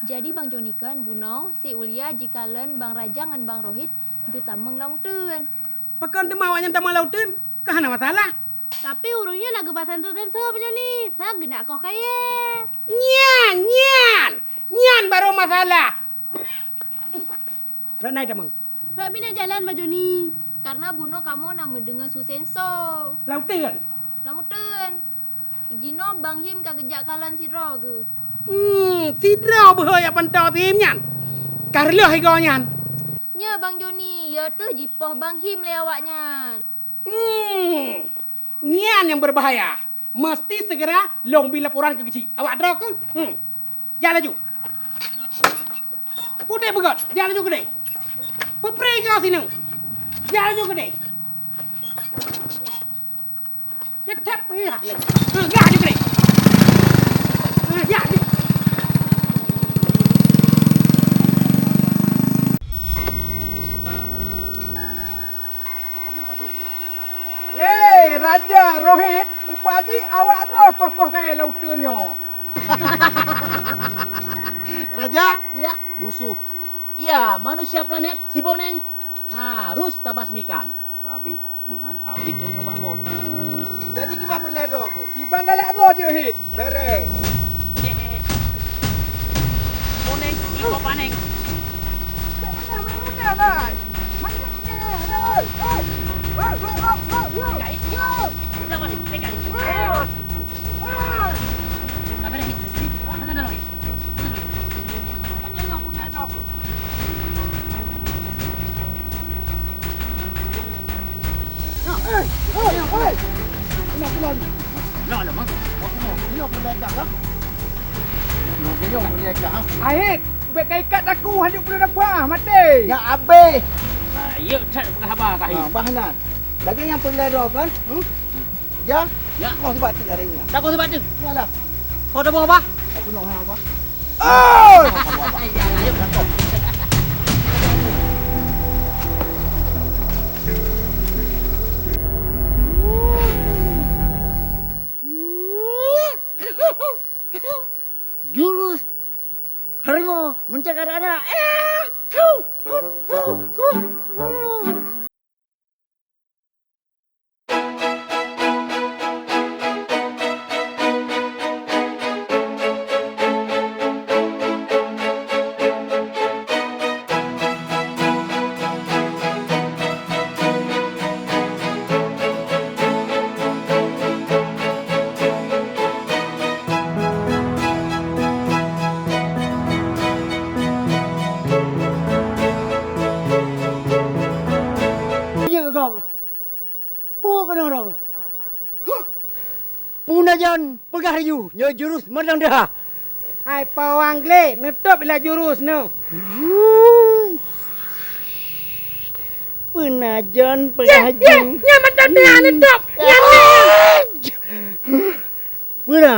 Jadi Bang Joni kan bunoe si Ulia jikalon Bang Raja ngon Bang Rohit geutamong lam uteuen. Pakon teuma awaknyan tamong lam uteuen? Ka hana masalah. Tapi ureueng nyan na geuba sensor-sensor Bang Joni, sa geunak koh kayèe. Nyan, nyan, nyan barô masalah. Rak nai tamong. Rak binéh jalan Bang Joni, karena bunoe kamoe na meudeungoe su sensor. Lam uteuen? Lam uteuen. Jinoe Bang Him ka geujak kalon sidroe geuh. Hmm, sidroe beuhe nyang pantoe si Him nyan. Ka reuloh igoe nyan. Nyoe Bang Joni, yö teuh jipoh Bang Him lé awaknyan. Hmm, nyan nyang beubahaya. Meusti seugera lôn bi laporan keu geuchik. Awak droe keuh? Hmm. Jak laju. Pudeh beugöt, jak laju keudeh. Peupreh keu sineuk. Jak laju keudeh. Teutap payah lagi. Ha, jak laju keudeh. Ha, jak laju. Hei, Raja Rohit, upadi awak droe koh-koh kayèe lam uteuen nyoe. Raja? Ya. Musuh. Ya, manusia planet Siboneng harus tabasmikan. Rabi, meuhan, abéh tanyoe bak bot. Jadi kiban peureulèe droe keuh? Kiban galak droe jeuet hit. Bereh. Kuning, iko panéng. Cak mana, mana, mana, hai? Macam mana, hai? Hai! Hai, hai, hai, hai, hai! Kai. Udah balik, kai, kai. Hai! Mana dah lagi? Mana dah lagi? Mana dah lagi? Macam mana aku nak nak? Hei, hei, hei. Kenapa lagi? Nak lah, Mang. Kenapa lagi, ha? Kenapa lagi, ha? Ahit, bèk ka ikat aku, hanjeuet peue na peue, ah, maté. Nyak abéh. Nah, yuk, cak peugah haba ka hi. Ah, bah nan. Lagèe nyang peulai droe kan? Hmm? Ya? Ya. Kau sebab tu hari ni. Tak kau sebab tu. Yalah. Kau dah buang apa? Aku nak apa? Oh! Ayo, takut. Jurus harimau mencakar anak. Eh! Peue keunoe droe? Huh! Peue na jan peugah laju, nyoe jurus meudang deuha. Hai pawang glé, neutôb bila jurus nyoe. Huh! Peue na jan peugah laju. Nyan meudang deuha neutôb. Nyan. Peue na?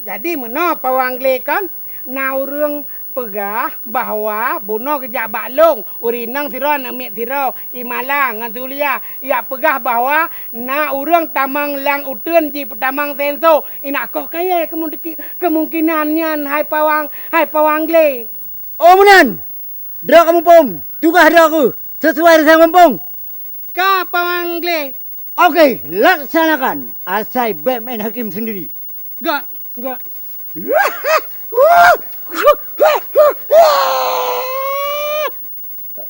Jadi meunoe pawang glé kon, na ureuëng Peugah bahwa bunoe geujak bak lôn, ureueng inong sidroe, aneuk miet sidroe, i Malang ngon Sulia, jak peugah bahwa na ureueng tamong lam uteuen jipeutamong senso, inak koh kayèe keumungki-, keumungkinan nyan hai pawang, hai pawang glé. Oh meunan, droe kamoe phom, tugaih droe kheueh, sisuai reusam gampông. Ka pawang glé. Oke, laksanakan. Asai bèk main hakim sendiri. Gak, gak.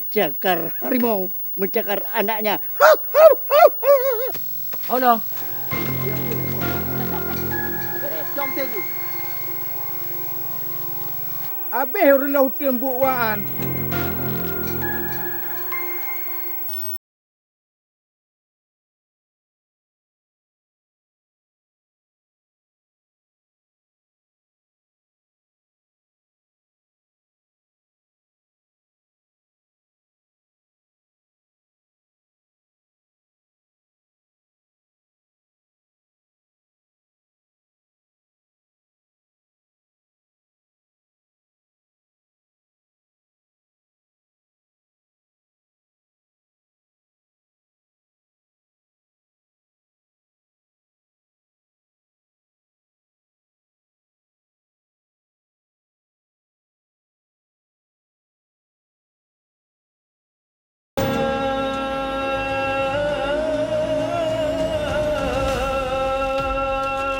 Cakar harimau mencakar anaknya. Hau, hau, hau, hau. Oh no. Abéh ureueng lam uteuen buet waan.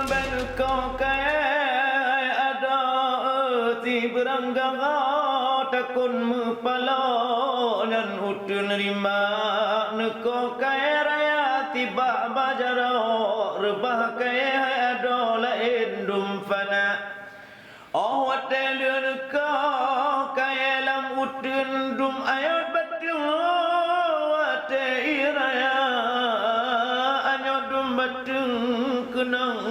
Bèk neukoh kayèe adoe sibeurang gaga, takon meupaloe nyan uteuen rimba. Neukoh kayèe raya tibak bak jaroe, reubah kayèe hai adoe laén dum fana. Óh watèe lheueh neukoh kayèe lam uteuen dum ayot bateueng, watèe ie raya anyot dum bateueng keunong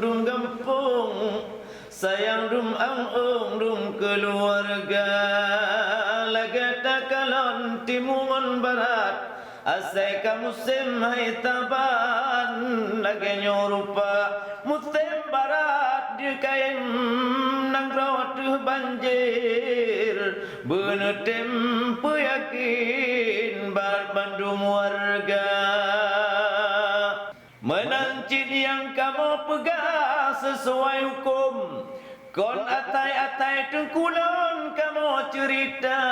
dum gampông, sayang dum aneuëk dum keuluwarga. Lagèe takalon timu ngon barat, asai ka musém hai saban lagèe nyoe rupa. Musém barat jikayém nanggroe teuh banjir, beuneutem peuyakén bak bandum warga. Meunan cit nyang kamoe peugah sisuai hukôm. Kon atai-atai teungku lôn kamoe ceurita,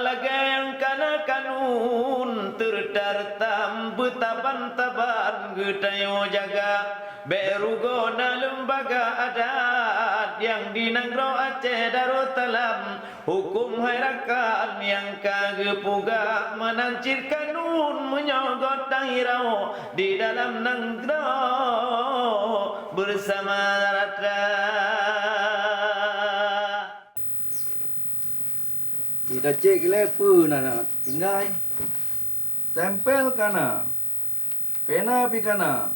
lagèe nyang kana kanun, teureuta-reutam beutaban-taban geutanyoe jaga. Bèk rugoe na leumbaga adat nyang di nanggroe Aceh Darussalam. Hukôm hai rakan nyang ka geupeugah, meunan cit kanun meunyoe göt tangiroe di dalam nanggroe beusama rata. Ida cek lé peue na, na tinggai. Stempel ka na, pena pih ka na,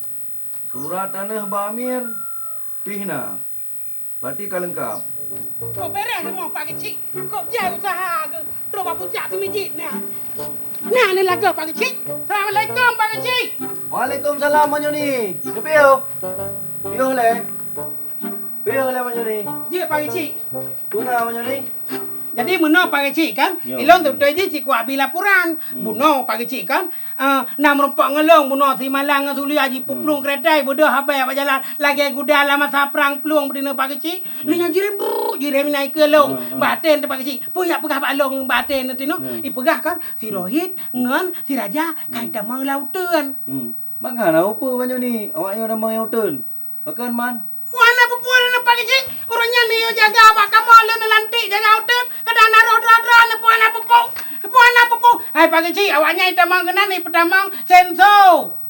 surat taneuh bak amir pih na. Berarti ka leungkap. Kok bèrèh rumoh Pak Keuchik? Kok jai useuha keuh trok bak pucak si mijit na? Na neuh lagoe Pak Keuchik. Assalamualaikum Pak Keuchik. Waalaikumsalam Mak Nyoni. Neupiôh? Piôh lé. Piôh lé Mak Nyoni. Jeuet Pak Keuchik. Peue na Mak Nyoni? Jadi meunoe Pak Keuchik kan, ya, ilôn teubeutôi jih cit kuabri laporan. Hmm. Bunoe Pak Keuchik kan, ah, na meurumpok ngon lôn bunoe si Malang ngon Sulia jipuplueng, hmm, keureutah, beudôh habéh bak jalan lagèe guda lam masa prang plueng beudinoe Pak Keuchik. Hmm. Nyoe nyang jirem, brrr, jirem inan ikeue lôn. Hmm, hmm. Bak até teuh Pak Keuchik. Peue jak peugah bak lôn bak até teuh tinoh? Hmm. Ipeugah kan si Rohit ngon si Raja ka, hmm, jitamong lam uteuen. Hmm. Maka na peue Mak Nyoni, awak nyoe tamong lam uteuen? Pakon man? Peue hana peue-peue lé Pak Keuchik, ureueng nyan neuyue jaga bak kamoe lé neulantik jaga uteuen, kadang na roh droe-droe neupeue hana peue-peue. Peue hana peue-peue. Hai Pak Keuchik, awak nyan itamong keunan ipeutamong senso.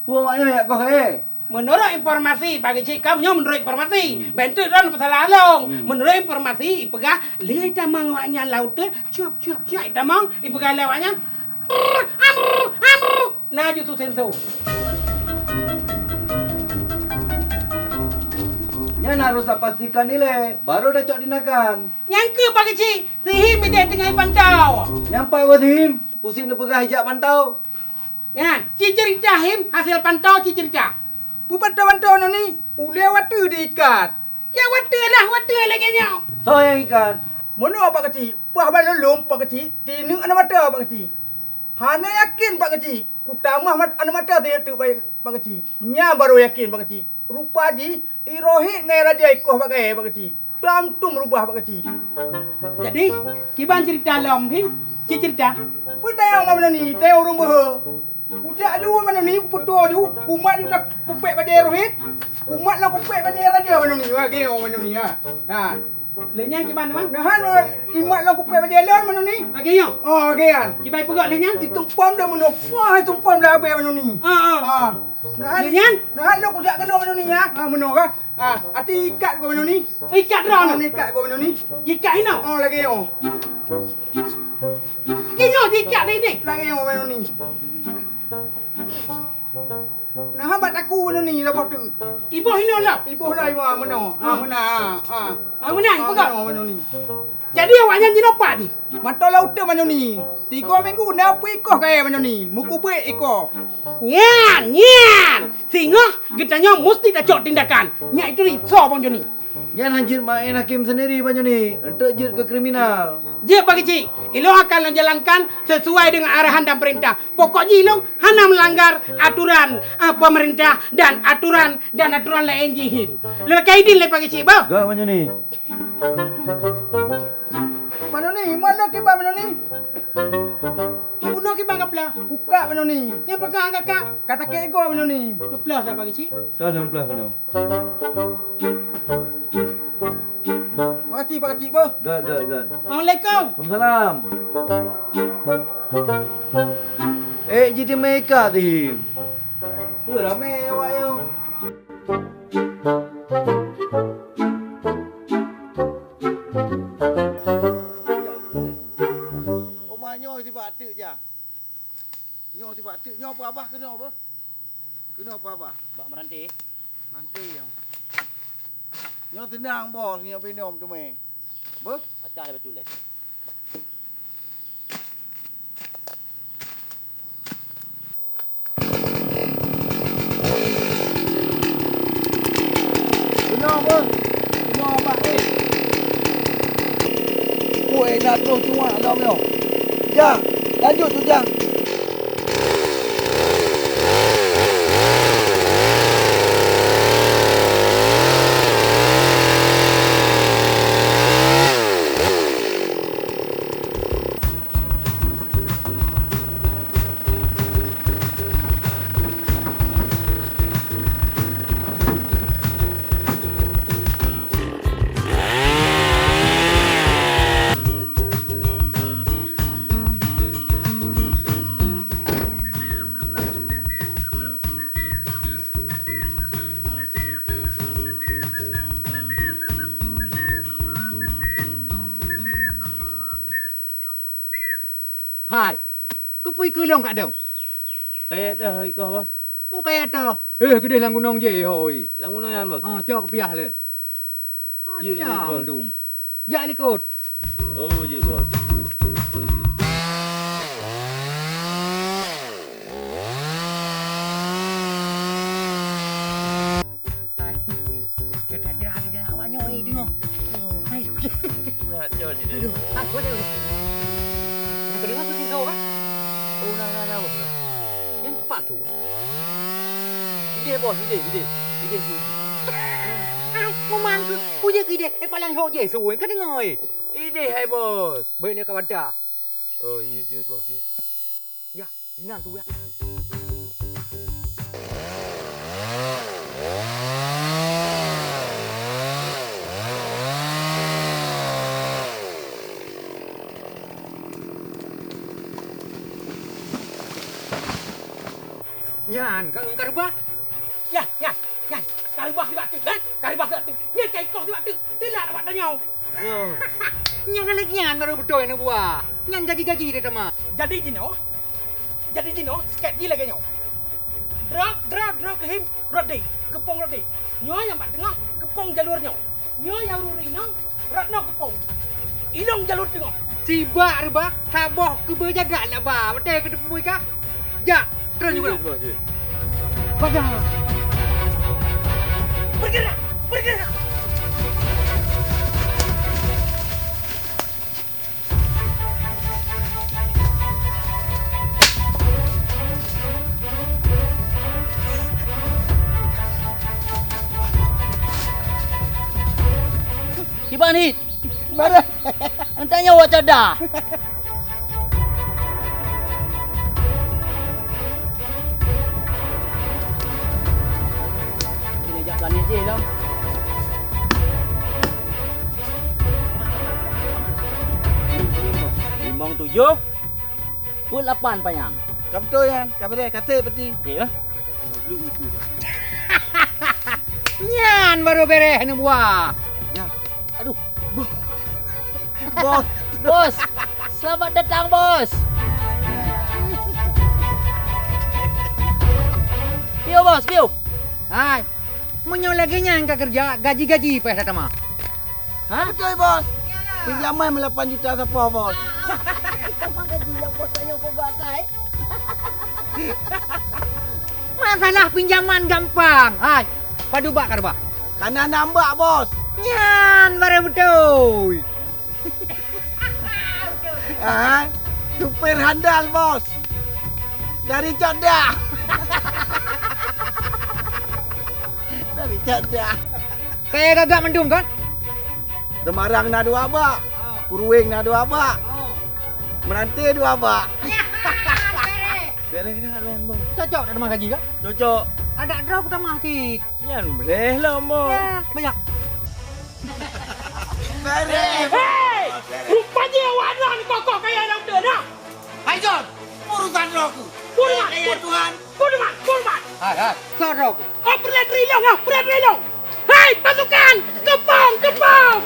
Peue awak nyoe jak koh, eh? Meunurot informasi Pak Keuchik, kamoe nyoe meunurot informasi. Hmm. Bentuk droe neupeusalah lôn. Hmm. Meunurot informasi ipeugah lé itamong awak nyan lam uteuen, cuap, cuap, cuap itamong, ipeugah lé awak nyan, "Amru, amru." Na ju tu senso. Nyan harôh tapastikan ilèe, barô tacok tindakan. Nyang keuh Pak Keuchik, si Him idéh teungoh ipantau. Nyan pat woe si Him, pusing neupeugah ijak pantau. Nyan, ci ceurita Him, hasé pantau ci ceurita. Peue pantau-pantau nyoe ni, ulèe watèe diikat. Ya watèe lah, watèe lagèe nyoe. Soe nyang ikat? Meunoe Pak Keuchik, paih ban lôn lom Pak Keuchik, tineuk aneuk mata Pak Keuchik. Hana yakin Pak Keuchik, kutamah mat-, aneuk mata tineuk teuk Pak Keuchik. Nyan barô yakin Pak Keuchik. Rupa jih, i Rohit ngon Raja ikoh bak kayèe Pak Keuchik. Lam tum rubah Pak Keuchik. Jadi, kiban cerita lom hi, ci cerita. Peue tayang Mak Noni, tayang ureueng beuhe. Kujak ju Mak Noni, kupeutoe ju, kumat ju dak kupèk bajèe Rohit, kumat lam kupèk bajèe Raja Mak Noni. Wah, geo Mak Noni, ha. Ha. Lheuh nyan kiban, Mak? Nahan, eh, imat lam kupèk bajèe lôn Mak Noni. Lagèe nyoe? Oh, lagèe nyan. Kiban peugah lheuh nyan? Itumpom dah meunoe. Wah, itumpom dah abèe Mak Noni. Ha, ha. Ha. Nahan, lheuh nyan? Nahan lôn kujak keunoe Mak Noni, ha. Ha, meunoe kah? Ah, até ikat goe Mak Noni. Ikat droe. Ah, ikat goe Mak Noni. Ikat inoe. Oh, lagèe nyoe. Lagèe nyoe ikat ni, ni. Lagèe nyoe Mak Noni. Nah, bak takue Mak Noni, saboh teuk. Iboh inoe lah. Iboh lah, iboh, ah, meunoe. Ah, meunan, ah, ah. Ah, meunan, ah, peugah. Meunoe, Mak Noni. Jadi awak nyan jinoe pat jih? Mantong lam uteuen Mak Noni. Tiga minggu na peuikoh kayèe Mak Noni. Meukeubeuet ikoh. Nyan, nyan. Singoh geutanyoe musti tacok tindakan. Nyan itu ri soe Bang Joni. Nyan han jeuet maén hakém sendiri Bang Joni. Enteuk jeuet keu kriminal. Jeuet Pak Keuchik. Ilôn akan lôn jalankan sesuai dengan arahan dan perintah. Pokok jih ilôn hana melanggar aturan, eh, pemerintah dan aturan, dan aturan laén jih hin. Lôn lakèe idin lé Pak Keuchik, bah. Gak Bang Joni. Mak Noni, meunoe kiban Mak Noni? Meunoe kiban kapla? Bukak Mak Noni. Nyang peugah kakak? Ka takét igoe Mak Noni. Peuplah saban keuchik. Ka lôn peuplah keunoe. Makasih Pak Keuchik beuh. Gak, gak, gak. Assalamualaikum. Waalaikumsalam. Eh, jiteumé ikat teuh. Wah, ramé awak nyoe. Oma nyoe sibak teuk jah. Nyoe sibak teuk. Nyoe peue babah keunoe beuh? Keunoe peue babah? Bak meurante. Meurante nyoe. Nyoe teunang bos, nyoe binom teumé. Beuh? Pacah lé bacut lé. Keunoe beuh. Keunoe bak éh. Kueh na troh cuak lom nyoe. Jak, lanjut tu jak. Hai, keupeue keu lôn ka dong? Kayèe teuh ikoh, Bos. Peue kayèe teuh? Eh, keudeh lam gunong jih, hôi. Lam gunong nyan, Bos? Ha, cok keupiah lé. Jeuet, jeuet, Bos. Macam dum. Jak likot. Oh, jeuet, Bos. Hai. Gata jeuet, jeuet awak nyoe, eh, deungoe. Hai. Berat, jauh je. Aduh, ah, boleh, boleh. Nak kedengar tu tiga, kan? Oh, nah, nah, nah, Bos. Yang tepat tu. Idéh, Bos, idéh, idéh. Idéh tu. Ah, memang tu. Kujak idéh, eh, palang hok je, suwe. Kau dengar, eh. Idéh, hai, Bos. Baik, ni kawan dah. Oh, iya, iya, Bos, iya. Ya, ingat tu, ya. Nyan, ka, ka reubah. Nyan, nyan, nyan. Ka reubah sibak teuk, kan? Ka reubah sibak teuk. Nyan ka ikoh sibak teuk. Teulat awak tanyoe. Nyoe. Nyan lagèe nyan baru beutôi neubuah. Nyan gaji-gaji dia teuma. Jadi jinoe, jadi jinoe, sikét jih lagèe nyoe. Droe, droe, droe keuhim rot deh, keupông rot deh. Nyoe nyang bak teungoh, keupông jalur nyoe. Nyoe nyang ruri nyoe, rot nyoe keupông. Ilong jalur teungoh. Sibak reubah, saboh keubeue jaga laba. Watèe keuteupue ka. Jak, terus juga. Jeuet, Bos, jeuet. Baca. Bergerak, bergerak. Ban hit. Bareh. Entah nyawa cada. Sini jak planet je lah. Limong tujuh, peuet lapan panyang. Ka beutôi nyan, ka beureh, ka sép peti. Sép, eh? Nyan baru beres neubuah. Ya. Aduh. Bos. Bos. Selamat datang, Bos. Piu, Bos, piu. Hai. Meunyoe lagèe nyan ka keureuja, gaji-gaji payah tatamah. Ha? Beutôi, Bos. Pinjaman lapan juta sapoh, Bos. Gaji nyang Bos tanyoe peugah kai. Masalah pinjaman gampang. Hai, padub bak ka reubah? Kana nam bak, Bos. Nyan barang beutôi. Ah, supir handal, Bos. Dari Cot Dah. Dari Cot Dah. Kaya gagak mandum kan? Semarang na dua bak, Krueng na dua bak, Meuranthe dua bak. Beres kan, Bos? Cocok dak teuma gaji kan? Cocok. Adak droe ku tamah cit. Nyan beureh lom, Bos. Ya, banyak. Beres. Hei! Rupanya awak nyan kokoh kaya lam deuh, nah. Hai John, urusan droe ku. Pun mat, kaya pun, Tuhan. Pun mat, pun mat. Hai, hai. Soe droe ku? Oh, peureulèe teurilong, ah, peureulèe teurilong. Hai, pasukan! Kepong, kepong!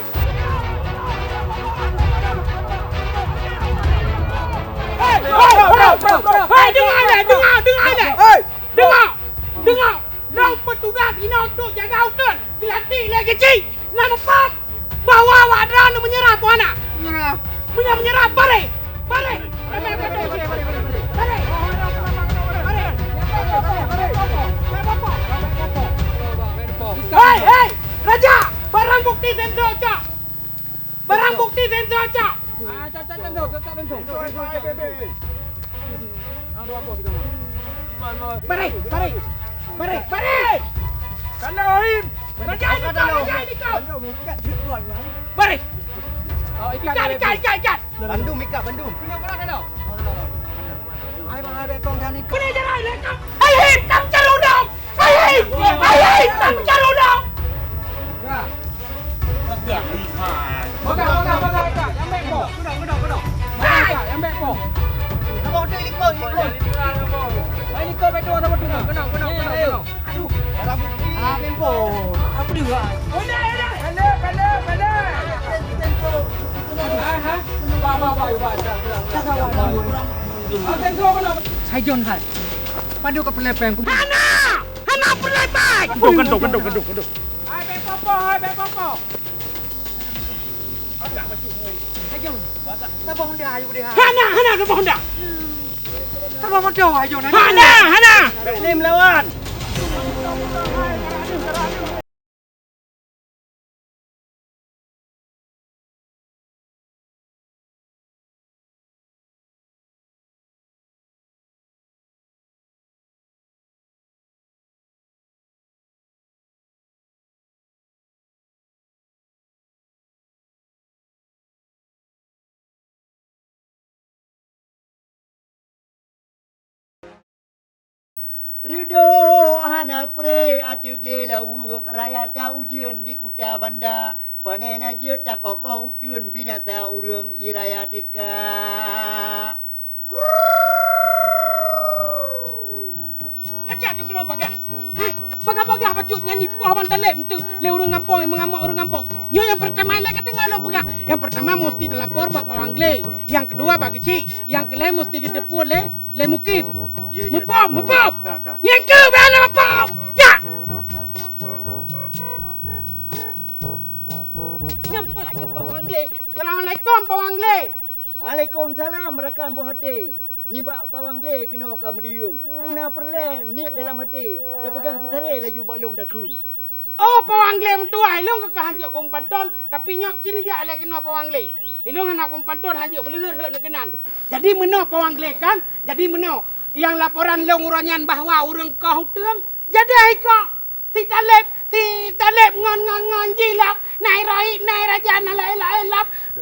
Hai, hai, hai, hai, hai, dengar lé, dengar, dengar lé. Hai. Dengar, dengar. Lôn peutugas inoe untuk jaga uteuen. Dilantik lé Geuchik. Na muphom bahwa awak droeneuh meunyeurah, Tuan. Meunyeurah. Meunyoe meunyeurah, bareh. Bareh. Bareh. Bareh. Bareh. Hei, hei, raja, barang bukti sensor, cok. Barang bukti sensor, cok. Ah, cok, cok, sensor, cok, sensor. Bareh, bareh. Bareh, bareh. Kana Rahim. Raja ini kau, raja ini kau. Bareh. Oh, ikat, ikat, ikat, ikat. Bandum, ikat, bandum. Kena, kena, kena. Hai, bang, hai, bekong, dan ikat. Kena jalan, ikat. Hai, hai, tam carudong. Hai, hai, hai, hai, tam carudong. Ya. Pegang, pegang, pegang, pegang. Yang baik, Bos. Pegang, pegang, pegang. Hai. Pegang, yang baik, Bos. Nama udah ikut, ikut. Hai, ikut, betul, sama tu. Kenal, kenal, kenal, kenal. Aduh. Barang bukti. Ah, tempo. Apa dia? Udah, udah. Kala, kala, kala. Tempo. Ah, ha? Ba, ba, ba, ba. Ah, tempo, kenal. Hai John, hai. Padub ka peureulèe péng ku. Hana! Hana peureulèe péng! Keuduek, keuduek, keuduek, keuduek, keuduek. Hai, bèk poh-poh, hai, bèk poh-poh. Hai, John. Saboh honda, ayo deh, hai. Hana, hana saboh honda. Saboh moto, hai, John. Hana, hana. Bèk lé melawan. Reudôk hana pré ateueh glé laweueng, raya ta ujeuen di kuta banda. Panèh na jeuet takokoh uteuen, binasa ureueng ie raya teuka. Aja teukeunong bagah. Hai, bagah-bagah bacut nyan jipoh ban taleb enteuk lé ureueng gampông nyang meungamok ureueng gampông. Nyoe nyang peurtama lé ka deungoe lôn peugah. Nyang peurtama musti talapor bak Pawang Glé. Nyang keudua bak Geuchik. Nyang keulhèe musti geuteupeue lé, lé Mukim. Ye, ye. Muphom, muphom. Ka, ka. Nyang keu bèk hana muphom. Ya. Nyang pat keu Pawang Glé. Assalamualaikum, Pawang Glé. Waalaikumsalam, rakan boh até. Nibak Pawang Glé keunoe ka meudiyeueng. Peue na peureulèe niet dalam até, tapeugah beusaré laju bak lôn takheun. Oh, Pawang Glé meutuwah, ilôn ka hanjeuet keu umpan thon, tapi nyoe cit neujak lé keunoe Pawang Glé. Ilôn hana keu umpan thon, hanjeuet beuleuheut rhot neukeunan. Jadi meunoe Pawang Glé kan, jadi meunoe. Nyang laporan lôn uroe nyan bahwa ureueng koh uteuen, jadi hai kok. Si Taleb, si Taleb ngon, ngon, ngon jilab, nai rohit, nai raja,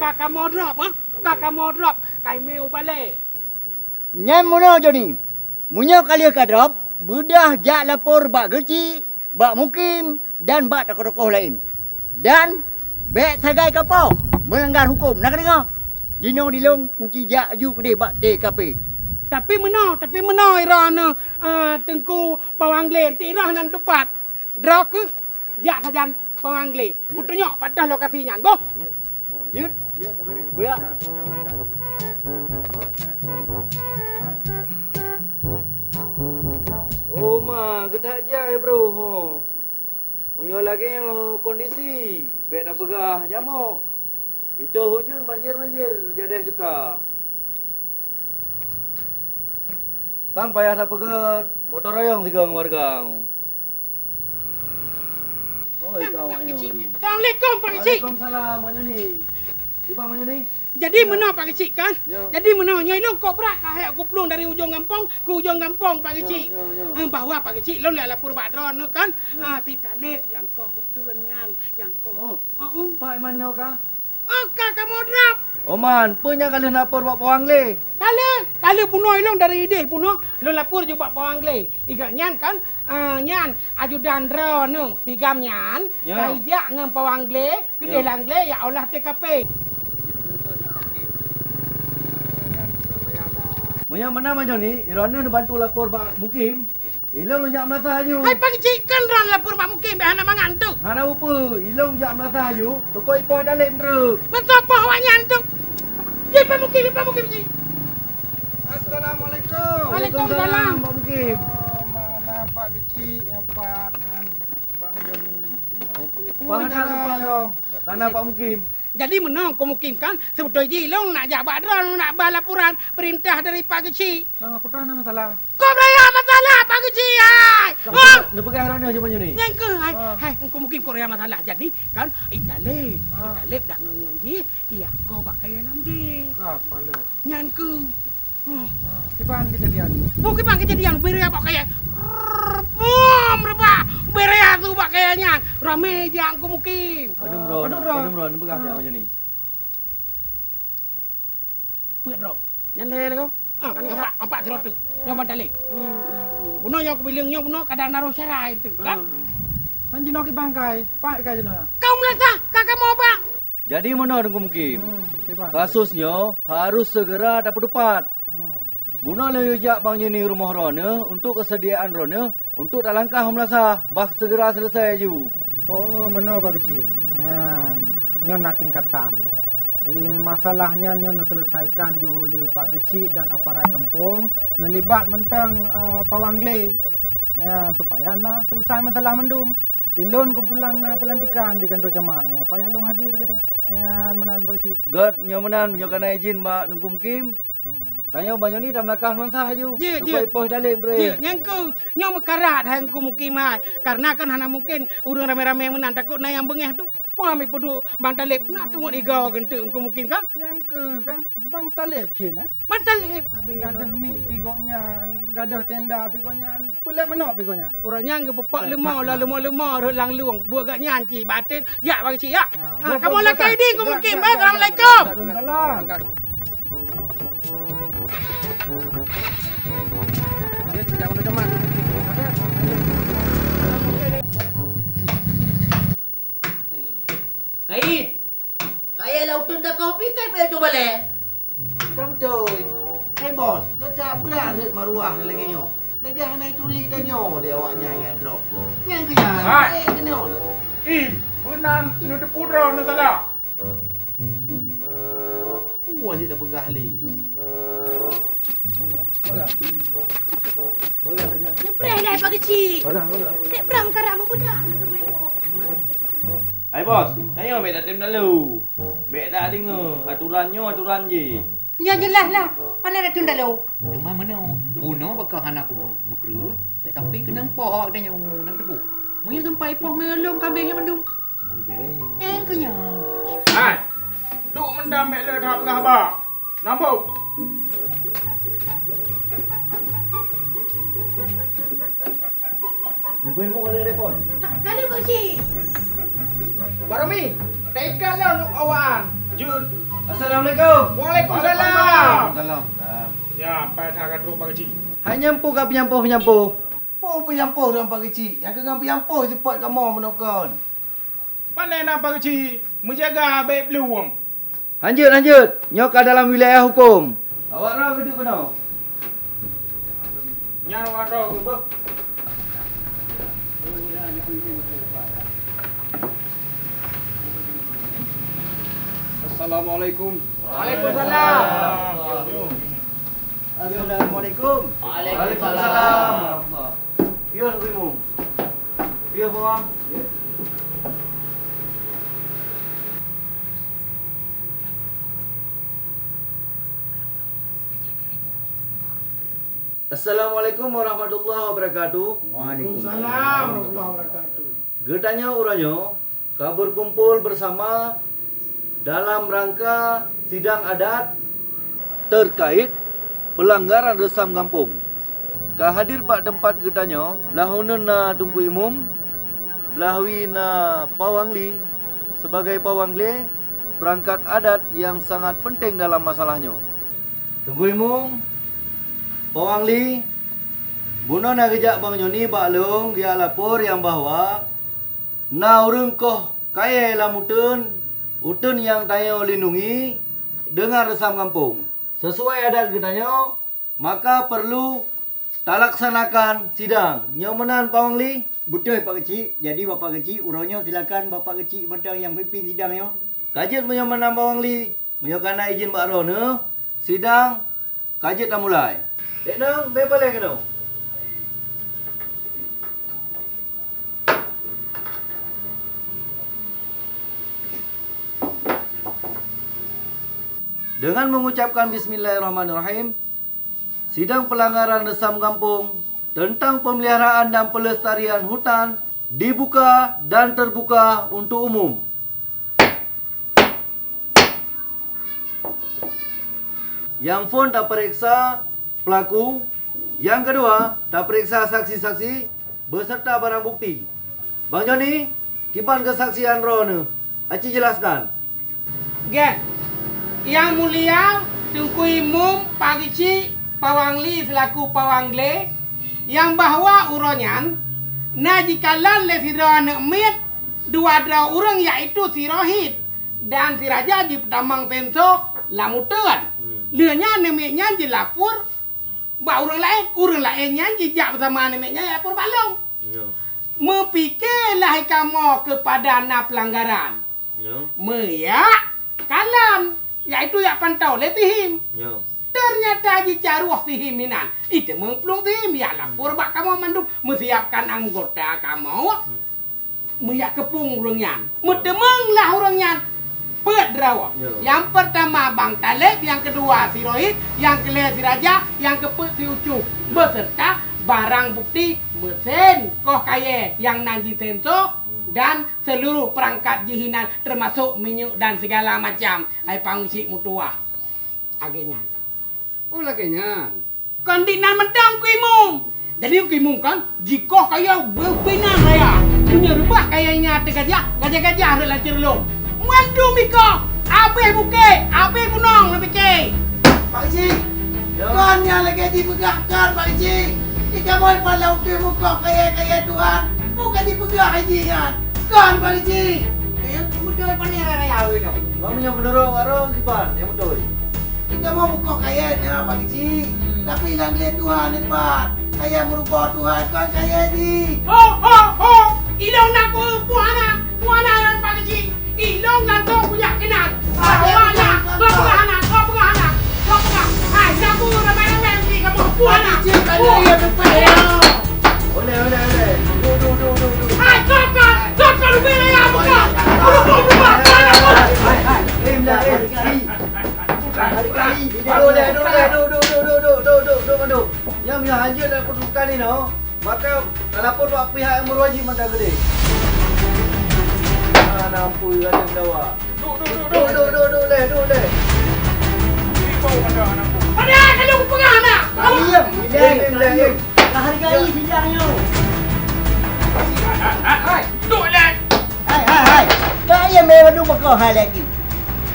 Ka kamoe drop, ha? Ka kamoe drop, ka imé u balée. Nyan meunoe Joni. Meunyoe ka lheueh ka drop, beudôh jak lapor bak Geuchik, bak Mukim, dan bak tokoh-tokoh laén. Dan bék sagai kapoh meulanggar huköm, na kadeungoe? Jinoe dilông kuci jak ju keudeh bak T K P. Tapi meunoe, tapi meunoe i roh neuh, ah, Teungku Pawang Glé, ti i roh nan teupat. Droe kheueh jak sajan Pawang Glé. Kutunyok pat lokasi nyan, boh. Jeuet. Buya. Oh ma, geutak jai bro ho. Meunyoe lagée nyoe kondisi, bék tapeugah jamok. Itôh ujeuen banjir-banjir jadeh teuka. Tang payah tapeugét gotong royong sigoe ngon wareuga. Oi, ka awak nyoe tu. Assalamualaikum, Pak Geuchik. Waalaikumsalam, Mak Joni. Kiban, Mak Joni? Jadi meunoe, Pak Geuchik, kan? Ya. Jadi meunoe, nyoe lôn kok brat ka hék kuplueng dari ujong gampông keu ujong gampông, Pak Geuchik. Ya, ya. Eh, bahwa, Pak Geuchik, lôn lé lapor bak droeneuh, kan? Ya. Ah, si Taleb nyang kok uteuen nyan, nyang kok. Oh. Heeh. Pak, i manoe ka? Oh, ka kamoe drop. Oman, peue nyang ka lheueh lapor bak Pawang Glé? Ka lheueh, ka lheueh bunoe ilông dari idéh bunoe, lôn lapor ju bak Pawang Glé. I gobnyan kan, ah, nyan ajudan droeneuh, si Gam nyan, ya, ka ijak ngon Pawang Glé, keudeh, ya, lam glé, ya Allah T K P. Meunyoe meunan, Mak Joni, droeneuh neubantu lapor bak Mukim, ilông lôn jak meulasah aju. Hai Pak Geuchik, kan droeneuh lapor bak Mukim, bék hana mangat tu. Hana upeue, ilông jak meulasah aju, teuka ipoh Taleb treuk. Meusoe poh awaknyan tu. Ji Pak Mukim, Pak Mukim ji. Assalamualaikum. Waalaikumsalam, Pak Mukim. Oh, mana Pak Geuchik nyoe, Pak, ngon Bang Joni? Pahala, Pak, nyoe. Kana Pak Mukim. Jadi meunoe Teungku Mukim kan, seubeutôi jih lôn nak jak bak droeneuh nak ba laporan peurintah dari Pak Geuchik. Ah, peue na masalah? Kok raya masalah Pak Geuchik hai? Ka, oh, neupeugah droeneuh jih meunyoe ni. Nyang keuh hai, ah, hai, Teungku Mukim kok raya masalah. Jadi kan, i Taleb, ah, i Taleb dak ngon-ngon jih, i akoe bak kayèe lam glé. Ka pala. Nyan keuh. Oh. Ah, kiban kejadian? Buk kiban kejadian, ubé raya bak kayèe. Rrrr, bom, rebah. Ubé raya su bak kayèe nyan. Ramé jak Teungku Mukim. Padum droe, padum droe, padum droe, neupeugah jak meunyoe ni. Peuet droe. Nyan lhèe lé ko. Ah, kan empat, empat sidroe teuk. Nyoe Bang Taleb. Hmm, hmm, hmm. Bunoe nyoe kubileung nyoe bunoe kadang naroh syarai teuk, kan? Hmm. Kan jinoe kiban kai, pat kai jinoe. Kau meulasah, ka kamoe bak. Jadi meunoe Teungku Mukim. Hmm, kiban. Kasus nyoe harus segera tapeuteupat. Hmm. Bunoe lôn yue jak Bang Joni rumoh droeneuh untuk keuseudiaan droeneuh untuk talangkah meulasah bah segera seuleusai aju. Oh, meunoe Pak Geuchik. Nyan, nyoe na tingkatan. Eh, masalah nyan nyoe neuseuleusaikan ju lé Pak Geuchik dan aparat gampông neulibat mantong, eh, Pawang Glé. Nyan, supaya na seuleusai masalah mandum. Ilôn keubeutulan na peulantikan di kantor camat nyoe, payah lôn hadir keudeh. Nyan meunan Pak Geuchik. Gét, nyoe meunan, meunyoe kana izin bak Teungku Mukim, tanyoe Bang Joni tameulangkah meulasah aju. Jeuet, jeuet. Ipoh Taleb treuk. Jeuet, nyang keuh, nyoe meukarat hai Teungku Mukim hai. Karena kan hana mungken ureueng ramé-ramé meunan, takot na nyang beungéh tu. Puah mi peuduek Bang Taleb, na teungoh igoe keuneuk Teungku Mukim kan? Nyang keuh kan Bang Taleb cit, eh? Bang Taleb. Gadoh mi pi gobnyan, gadoh tenda pi gobnyan. Peuleueh manok pi gobnyan. Ureueng nyan geupeupak leumo, lam leumo-leumo rhot lam lueng. Buet gobnyan cit baten. Jak bak cit, jak. Ha, kamoe lakèe idin Teungku Mukim, eh. Assalamualaikum. Waalaikumsalam. Kayèe lam uteuen takoh pih kai payah tueng balèe. Ka beutôi. Hai bos, gata brat rhot maruah lagèe nyoe. Lagèe hana ituri geutanyoe lé awaknyan nyang drop. Nyang keu nyan, hai, eh, keunoe lé. Im, meunan neuteupeue droeneuh salah. Peue jeuet tapeugah lé. Neupreh ilèe Pak Geuchik. Neupreh meukarat meubudak. Hai bos, tanyoe bèk tatem talu. Bèk tadeungö, aturan nyoe aturan jih. Nyan jeulaih lah, pane tatem talu. Teuma meunoe, bunoe bak kah hana kumeukreueh, bèk sampai keunong poh awak tanyoe, na kateupeue. Meunyoe sampai poh ngon lôn ka abéh nyan mandum. Nyang keu nyan. Hai! Duek mantong bèk lé that peugah haba. Nambô! Bubé mu ada telepon. Tak kali beusi. Baromi, taikat lôn awak an. Jeuet. Assalamualaikum. Waalaikumsalam. Salam. Nyan, pai that ka trok Pak Keuchik. Hai nyan peue ka peunyampôh-peunyampôh? Peue peunyampôh droe Pak Keuchik? Nyang keu ngon peunyampôh seupôt kamoe meunoe kon. Pane na Pak Keuchik meujaga bèk plueng. Hanjeuet, hanjeuet! Nyoe ka dalam wilayah huköm. Awak droe keuduek keunoe. Nyan awak droe keuh beuh. Assalamualaikum. Waalaikumsalam. Assalamualaikum. Waalaikumsalam. Piôh Teungku Imum. Piôh bawang. Assalamualaikum warahmatullahi wabarakatuh. Waalaikumsalam warahmatullahi wabarakatuh. Geutanyoe uroe nyoe ka beukumpol beusama dalam rangka sidang adat teukait peulanggaran reusam gampông. Ka hadir bak teumpat geutanyoe, blah uneuen na Teungku Imum, blah wie na Pawang Li, sibagai pawang lé peurangkat adat nyang sangat peunteng dalam masalah nyoe. Teungku Imum, Pawang Li, bunoe na geujak Bang Joni bak lôn geujak lapor nyang bahwa na ureuëng koh kayée lam uteuen, uteuen nyang tanyoe lindungi deungon reusam gampông. Sisuai adat geutanyoe, maka peurlu talaksanakan sidang. Nyoe meunan, Pawang Li? Beutôi, Pak Keuchik. Jadi, Bapak Keuchik, uroe nyoe silakan Bapak Keuchik mantong nyang pimpin sidang nyoe. Ka jeuet meunyoe meunan, Pawang Li. Meunyoe ka na idhin bak droeneuh, sidang ka jeuet tamulai. Dék Nang, mé palée keunoe. Dengan mengucapkan bismillahirrahmanirrahim, sidang pelanggaran reusam gampông tentang pemeliharaan dan pelestarian hutan dibuka dan terbuka untuk umum. Nyang phôn tapeuriksa pelaku, nyang keudua tapeuriksa saksi-saksi beserta barang bukti. Bang Joni, kiban keusaksian droeneuh, aci jelaskan. Gét. Yang Mulia Teungku Imum Pak Keuchik Pawang Li selaku Pawang Glé, nyang bahwa uroe nyan na jikalon lé sidroe aneuk miet dua droe ureuëng, yaitu si Rohit dan si Raja, jipeutamong senso lam uteuen. Hmm. Lheueh nyan aneuk miet nyan jilapor bak ureuëng laén, ureuëng laén nyan jijak beusama aneuk miet nyan jilapor bak lôn. Ya. Meupike lah kamoe keupada na peulanggaran. Ya. Meuyak kalon, yaitu yak pantau lé si Him. Ya. Ternyata jicaroh si Him inan. Iteumeung plueng si Him, yak lapor bak kamoe mandum, meusiapkan anggota kamoe. Hmm. Meuyak keupung ureuëng nyan. Meuteumeung lah ureuëng nyan peuet droe. Ya. Nyang peurtama Bang Taleb, nyang keudua si Rohit, nyang keulhèe si Raja, nyang keupeuet si Ucup. Ya. Beserta barang bukti meusén koh kayée nyang nan jisenso, hmm, dan seluruh peurangkat jih inan, teumasok minyeuk dan sigala macam. Hai Pang Cik meutuwah. Lagée nyan. Oh, lagée nyan. Kon dinan mantong Teungku Imum. Jadi Teungku Imum kan jikoh kayée beupinan raya. Meunyoe reubah kayée nyan ateueh gajah, gajah-gajah rhot lam ceureuloh. Mandum ikoh, abéh bukét, abéh gunong, neupike. Pak Cik, ya, kon nyang lagée jipeugah kon, Pak Cik. Di kamoe pih lam uteuen mukoh kayée-kayée Tuhan, bukan jipeugah jih nyan. Kon, Pak Cik. Nyang beutôi pane raya-raya nyoe. Bang, meunyoe meunurot awak droe kiban nyang beutôi? Kita mau mukoh kayée nyan, Pak Keuchik. Hmm. Tapi lam glé Tuhan nyan, Pak. Kayée meurugoe Tuhan, kon kayée jih. Ho, ho, ho! Ilong na ku, puhana, puhana nyan, Pak Keuchik. Ilong gantong kujak keunan. Ada, bukan, bukan. Kau peugah hana, kau peugah hana, kau peugah hana. Hai, siapa ramai-ramai mesti kamu puhana. Pak Keuchik, ada yang lupa ya. Boleh, boleh, boleh. Duh, duh, duh, duh, duh. Hai, kau kan, kau kan lebih raya bukan? Berubah, berubah, berubah. Hai, hai, hai. Eh, dah, eh, hai. Duduk, duduk, duduk. Nyan meunyoe hanjeuet lam peududukan inoe, maka kalapor bak pihak nyang meuwajéb mantong keudeh. Ah, na ampui, ada dawa. Duduk, duduk, duduk. Duduk, duduk, duduk, deh, duduk, deh. Padahai kalau kupeugah na. Diam, diam, diam, diam. Ka hargai sidang nyoe. Hai, hai, hai. Hai, hai, hai. Ka ié mé mandum beukoh hai lagèe.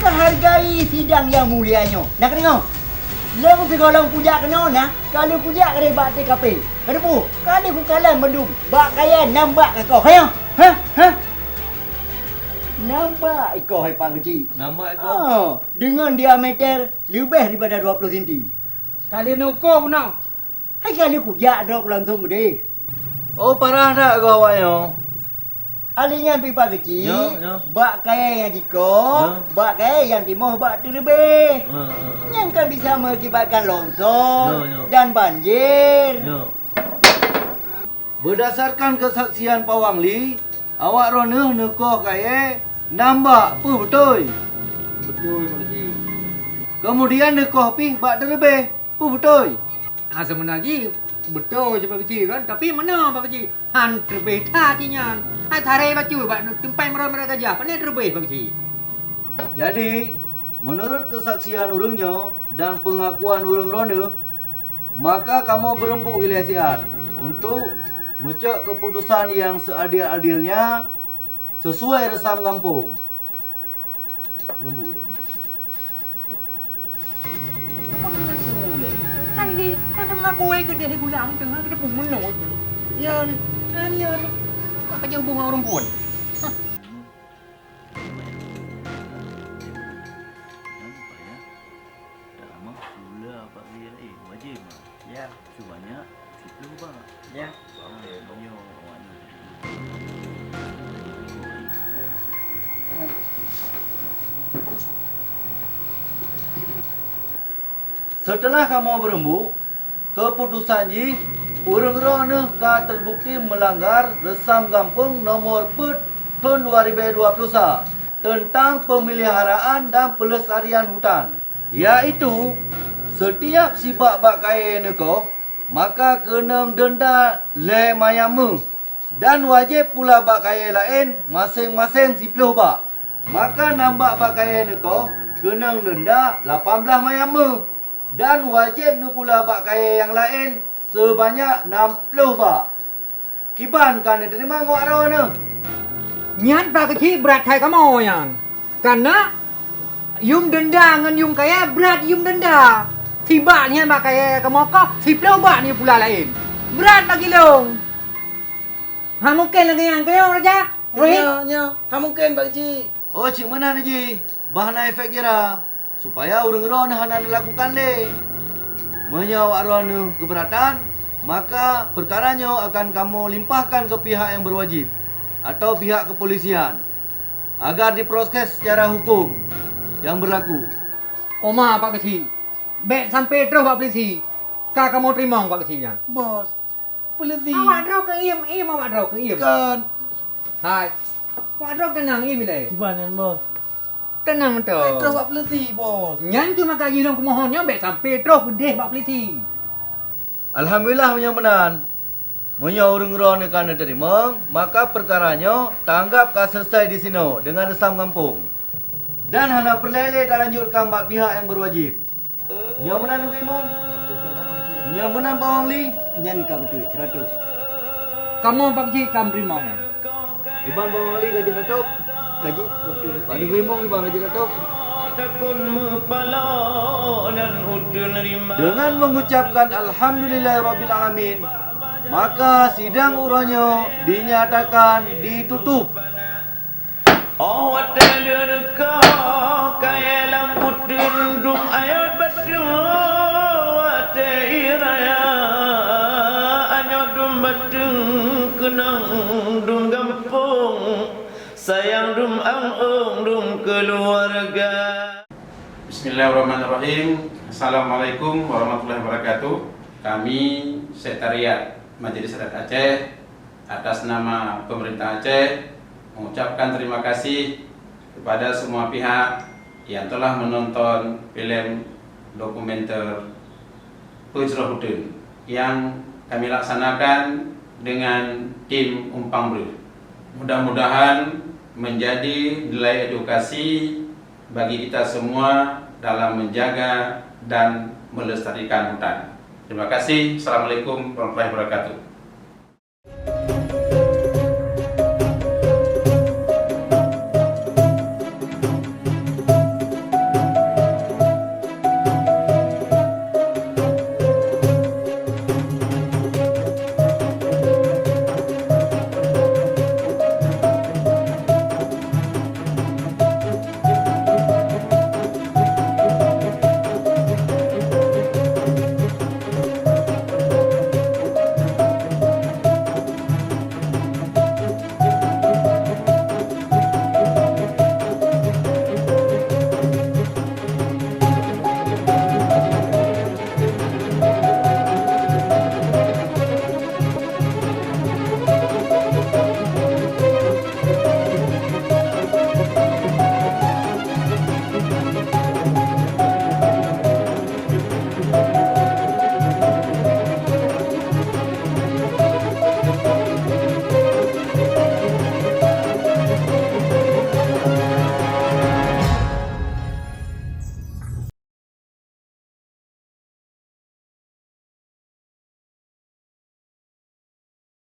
Hargai sidang nyang mulia nyoe. Na kadeungoe? Lôn sigohlom kujak keunoe na, ka lheueh kujak keudeh bak T K P. Kateupue, ka lheueh kukalon mandum bak kayèe nam bak ikoh. Hah? Hah? Hah? Nam bak ikoh, hai Pak Keuchik. Nam bak ikoh? Oh, deungon diameter leubeh daripada dua ploh senti. Ka lheueh neuko bunoe. Hai ka lheueh kujak droe langsong keudeh. Oh, parah that goh awak nyoe? Ahli nyan pih Pak Keuchik, nyoe, nyoe, bak kayèe nyang jikoh, nyoe, bak kayèe nyang timoh bak ateueh leubeh. Ha, ha, ha. Nyan kan bisa mengakibatkan longsor, nyoe, nyoe, dan banjir. Nyoe. Berdasarkan kesaksian Pak Wangli, awak droeneuh neukoh kayèe nam bak, peue beutôi? Beutôi, Pak Keuchik. Kemudian neukoh pih bak ateueh leubeh. Peue beutôi? Ah, seubeuna jih beutôi cit Pak Keuchik kan, tapi meunoe Pak Keuchik, han teureubeh that jih nyan. Hai taré bacut bak teumpat meurah-meurah gajah, pane teureubeh Pak Keuchik. Jadi, meunurot keusaksian ureueng nyoe dan peungakuan ureueng droeneuh, maka kamoe beureumbuk ilèe siat untuk meucok keuputosan nyang seuadil-adilnya sisuai reusam gampông. Leumbut lé. Apa mengaku lé? Kan di, kan mengaku ai keudeh gula ang tengah kita pun meunoe itu. Ya, kan ya. Apa aja hubungan orang pun? Hah. Jangan lupa ya. Dak amak gula apa dia eh wajib mah. Ya. Sebanyak siploh bak. Ya. Nah, meunyoe awak nyoe. Seuteulah kamoe beureumbuk, keuputosan jih ureueng droeneuh ka teubukti meulanggar Reusam Gampông nomor peuet thon dua ribèe dua ploh sa teuntang peumeliharaan dan peulestarian hutan. Yaitu, seutiab sibak bak kayèe neukoh, maka keunong deunda lhèe mayam méuh, dan wajéb pula bak kayèe laén maséng-maséng siploh bak. Maka nam bak bak kayèe neukoh keunong deunda lapan blaih mayam méuh, dan wajéb neupula bak kayèe nyang laén seubanyak nam ploh bak. Kiban ka neuteurimong awak droeneuh? Nyan Pak Keuchik brat hai kamoe nyan. Kana yum deunda ngon yum kayèe brat yum deunda. Sibak nyan bak kayèe kamoe koh, siploh bak nyan pula laén. Brat bagi lôn. Hana mungken lagèe nyan keuh, Raja. Rohit? Nyoe, nyoe, hana mungken, Pak Keuchik. Oh, cit meunan jih. Bah na efek jera. Supaya ureueng droeneuh hana dilakukan lé. Meunyoe awak droeneuh keberatan, maka peukara nyoe akan kamoe limpahkan keu pihak nyang berwajib atau pihak kepolisian agar diproses secara hukum yang berlaku. Oma, Pak Keuchik, bèk sampai troh bak polisi. Ka kamoe teurimong Pak Keuchik nyan. Bos, Polisi. Awak droe keuiem, iem awak droe keuiem. Kon. Hai. Awak droe teunang iem ilèe. Kiban nyan, Bos? Teunang mantong. Hai, troh bak polisi, Bos. Nyan cuma ka jih lôn kumohon nyoe bèk sampai troh keudeh bak polisi. Alhamdulillah meunyoe meunan. Meunyoe ureueng droeneuh ka neuteurimong, maka peukara nyoe tanggap ka seuleusoe disinoe deungon reusam gampông. Dan hana peureulèe lé talanjutkan bak pihak nyang berwajib. Nyoe meunan Teungku Imum? Nyoe meunan Pak Wangli? Nyan ka beutôi, seratus. Kamoe Pak Keuchik ka meuteurimong. Kiban Pak Wangli ka jeuet tatôb? Ka jeuet, beutôi. Pak Teungku Imum kiban ka jeuet tatôb? Dengan mengucapkan alhamdulillahirabbil alamin, maka sidang uroe nyoe dinyatakan ditutup. Oh watèe lheueh neuko kayèe lam uteuen dum ayat bateueng, watèe ie raya anyot dum bateueng keunong dum gampông, sayang dum aneuëk dum keuluwarga. Bismillahirrahmanirrahim. Assalamualaikum warahmatullahi wabarakatuh. Kami Sekretariat Majelis Adat Aceh atas nama pemerintah Aceh, mengucapkan terima kasih kepada semua pihak yang telah menonton filem dokumenter Peujroh Uteuen yang kami laksanakan dengan tim Umpang Breuh. Mudah-mudahan menjadi nilai edukasi bagi kita semua dalam menjaga dan melestarikan hutan. Terima kasih. Assalamualaikum warahmatullahi wabarakatuh.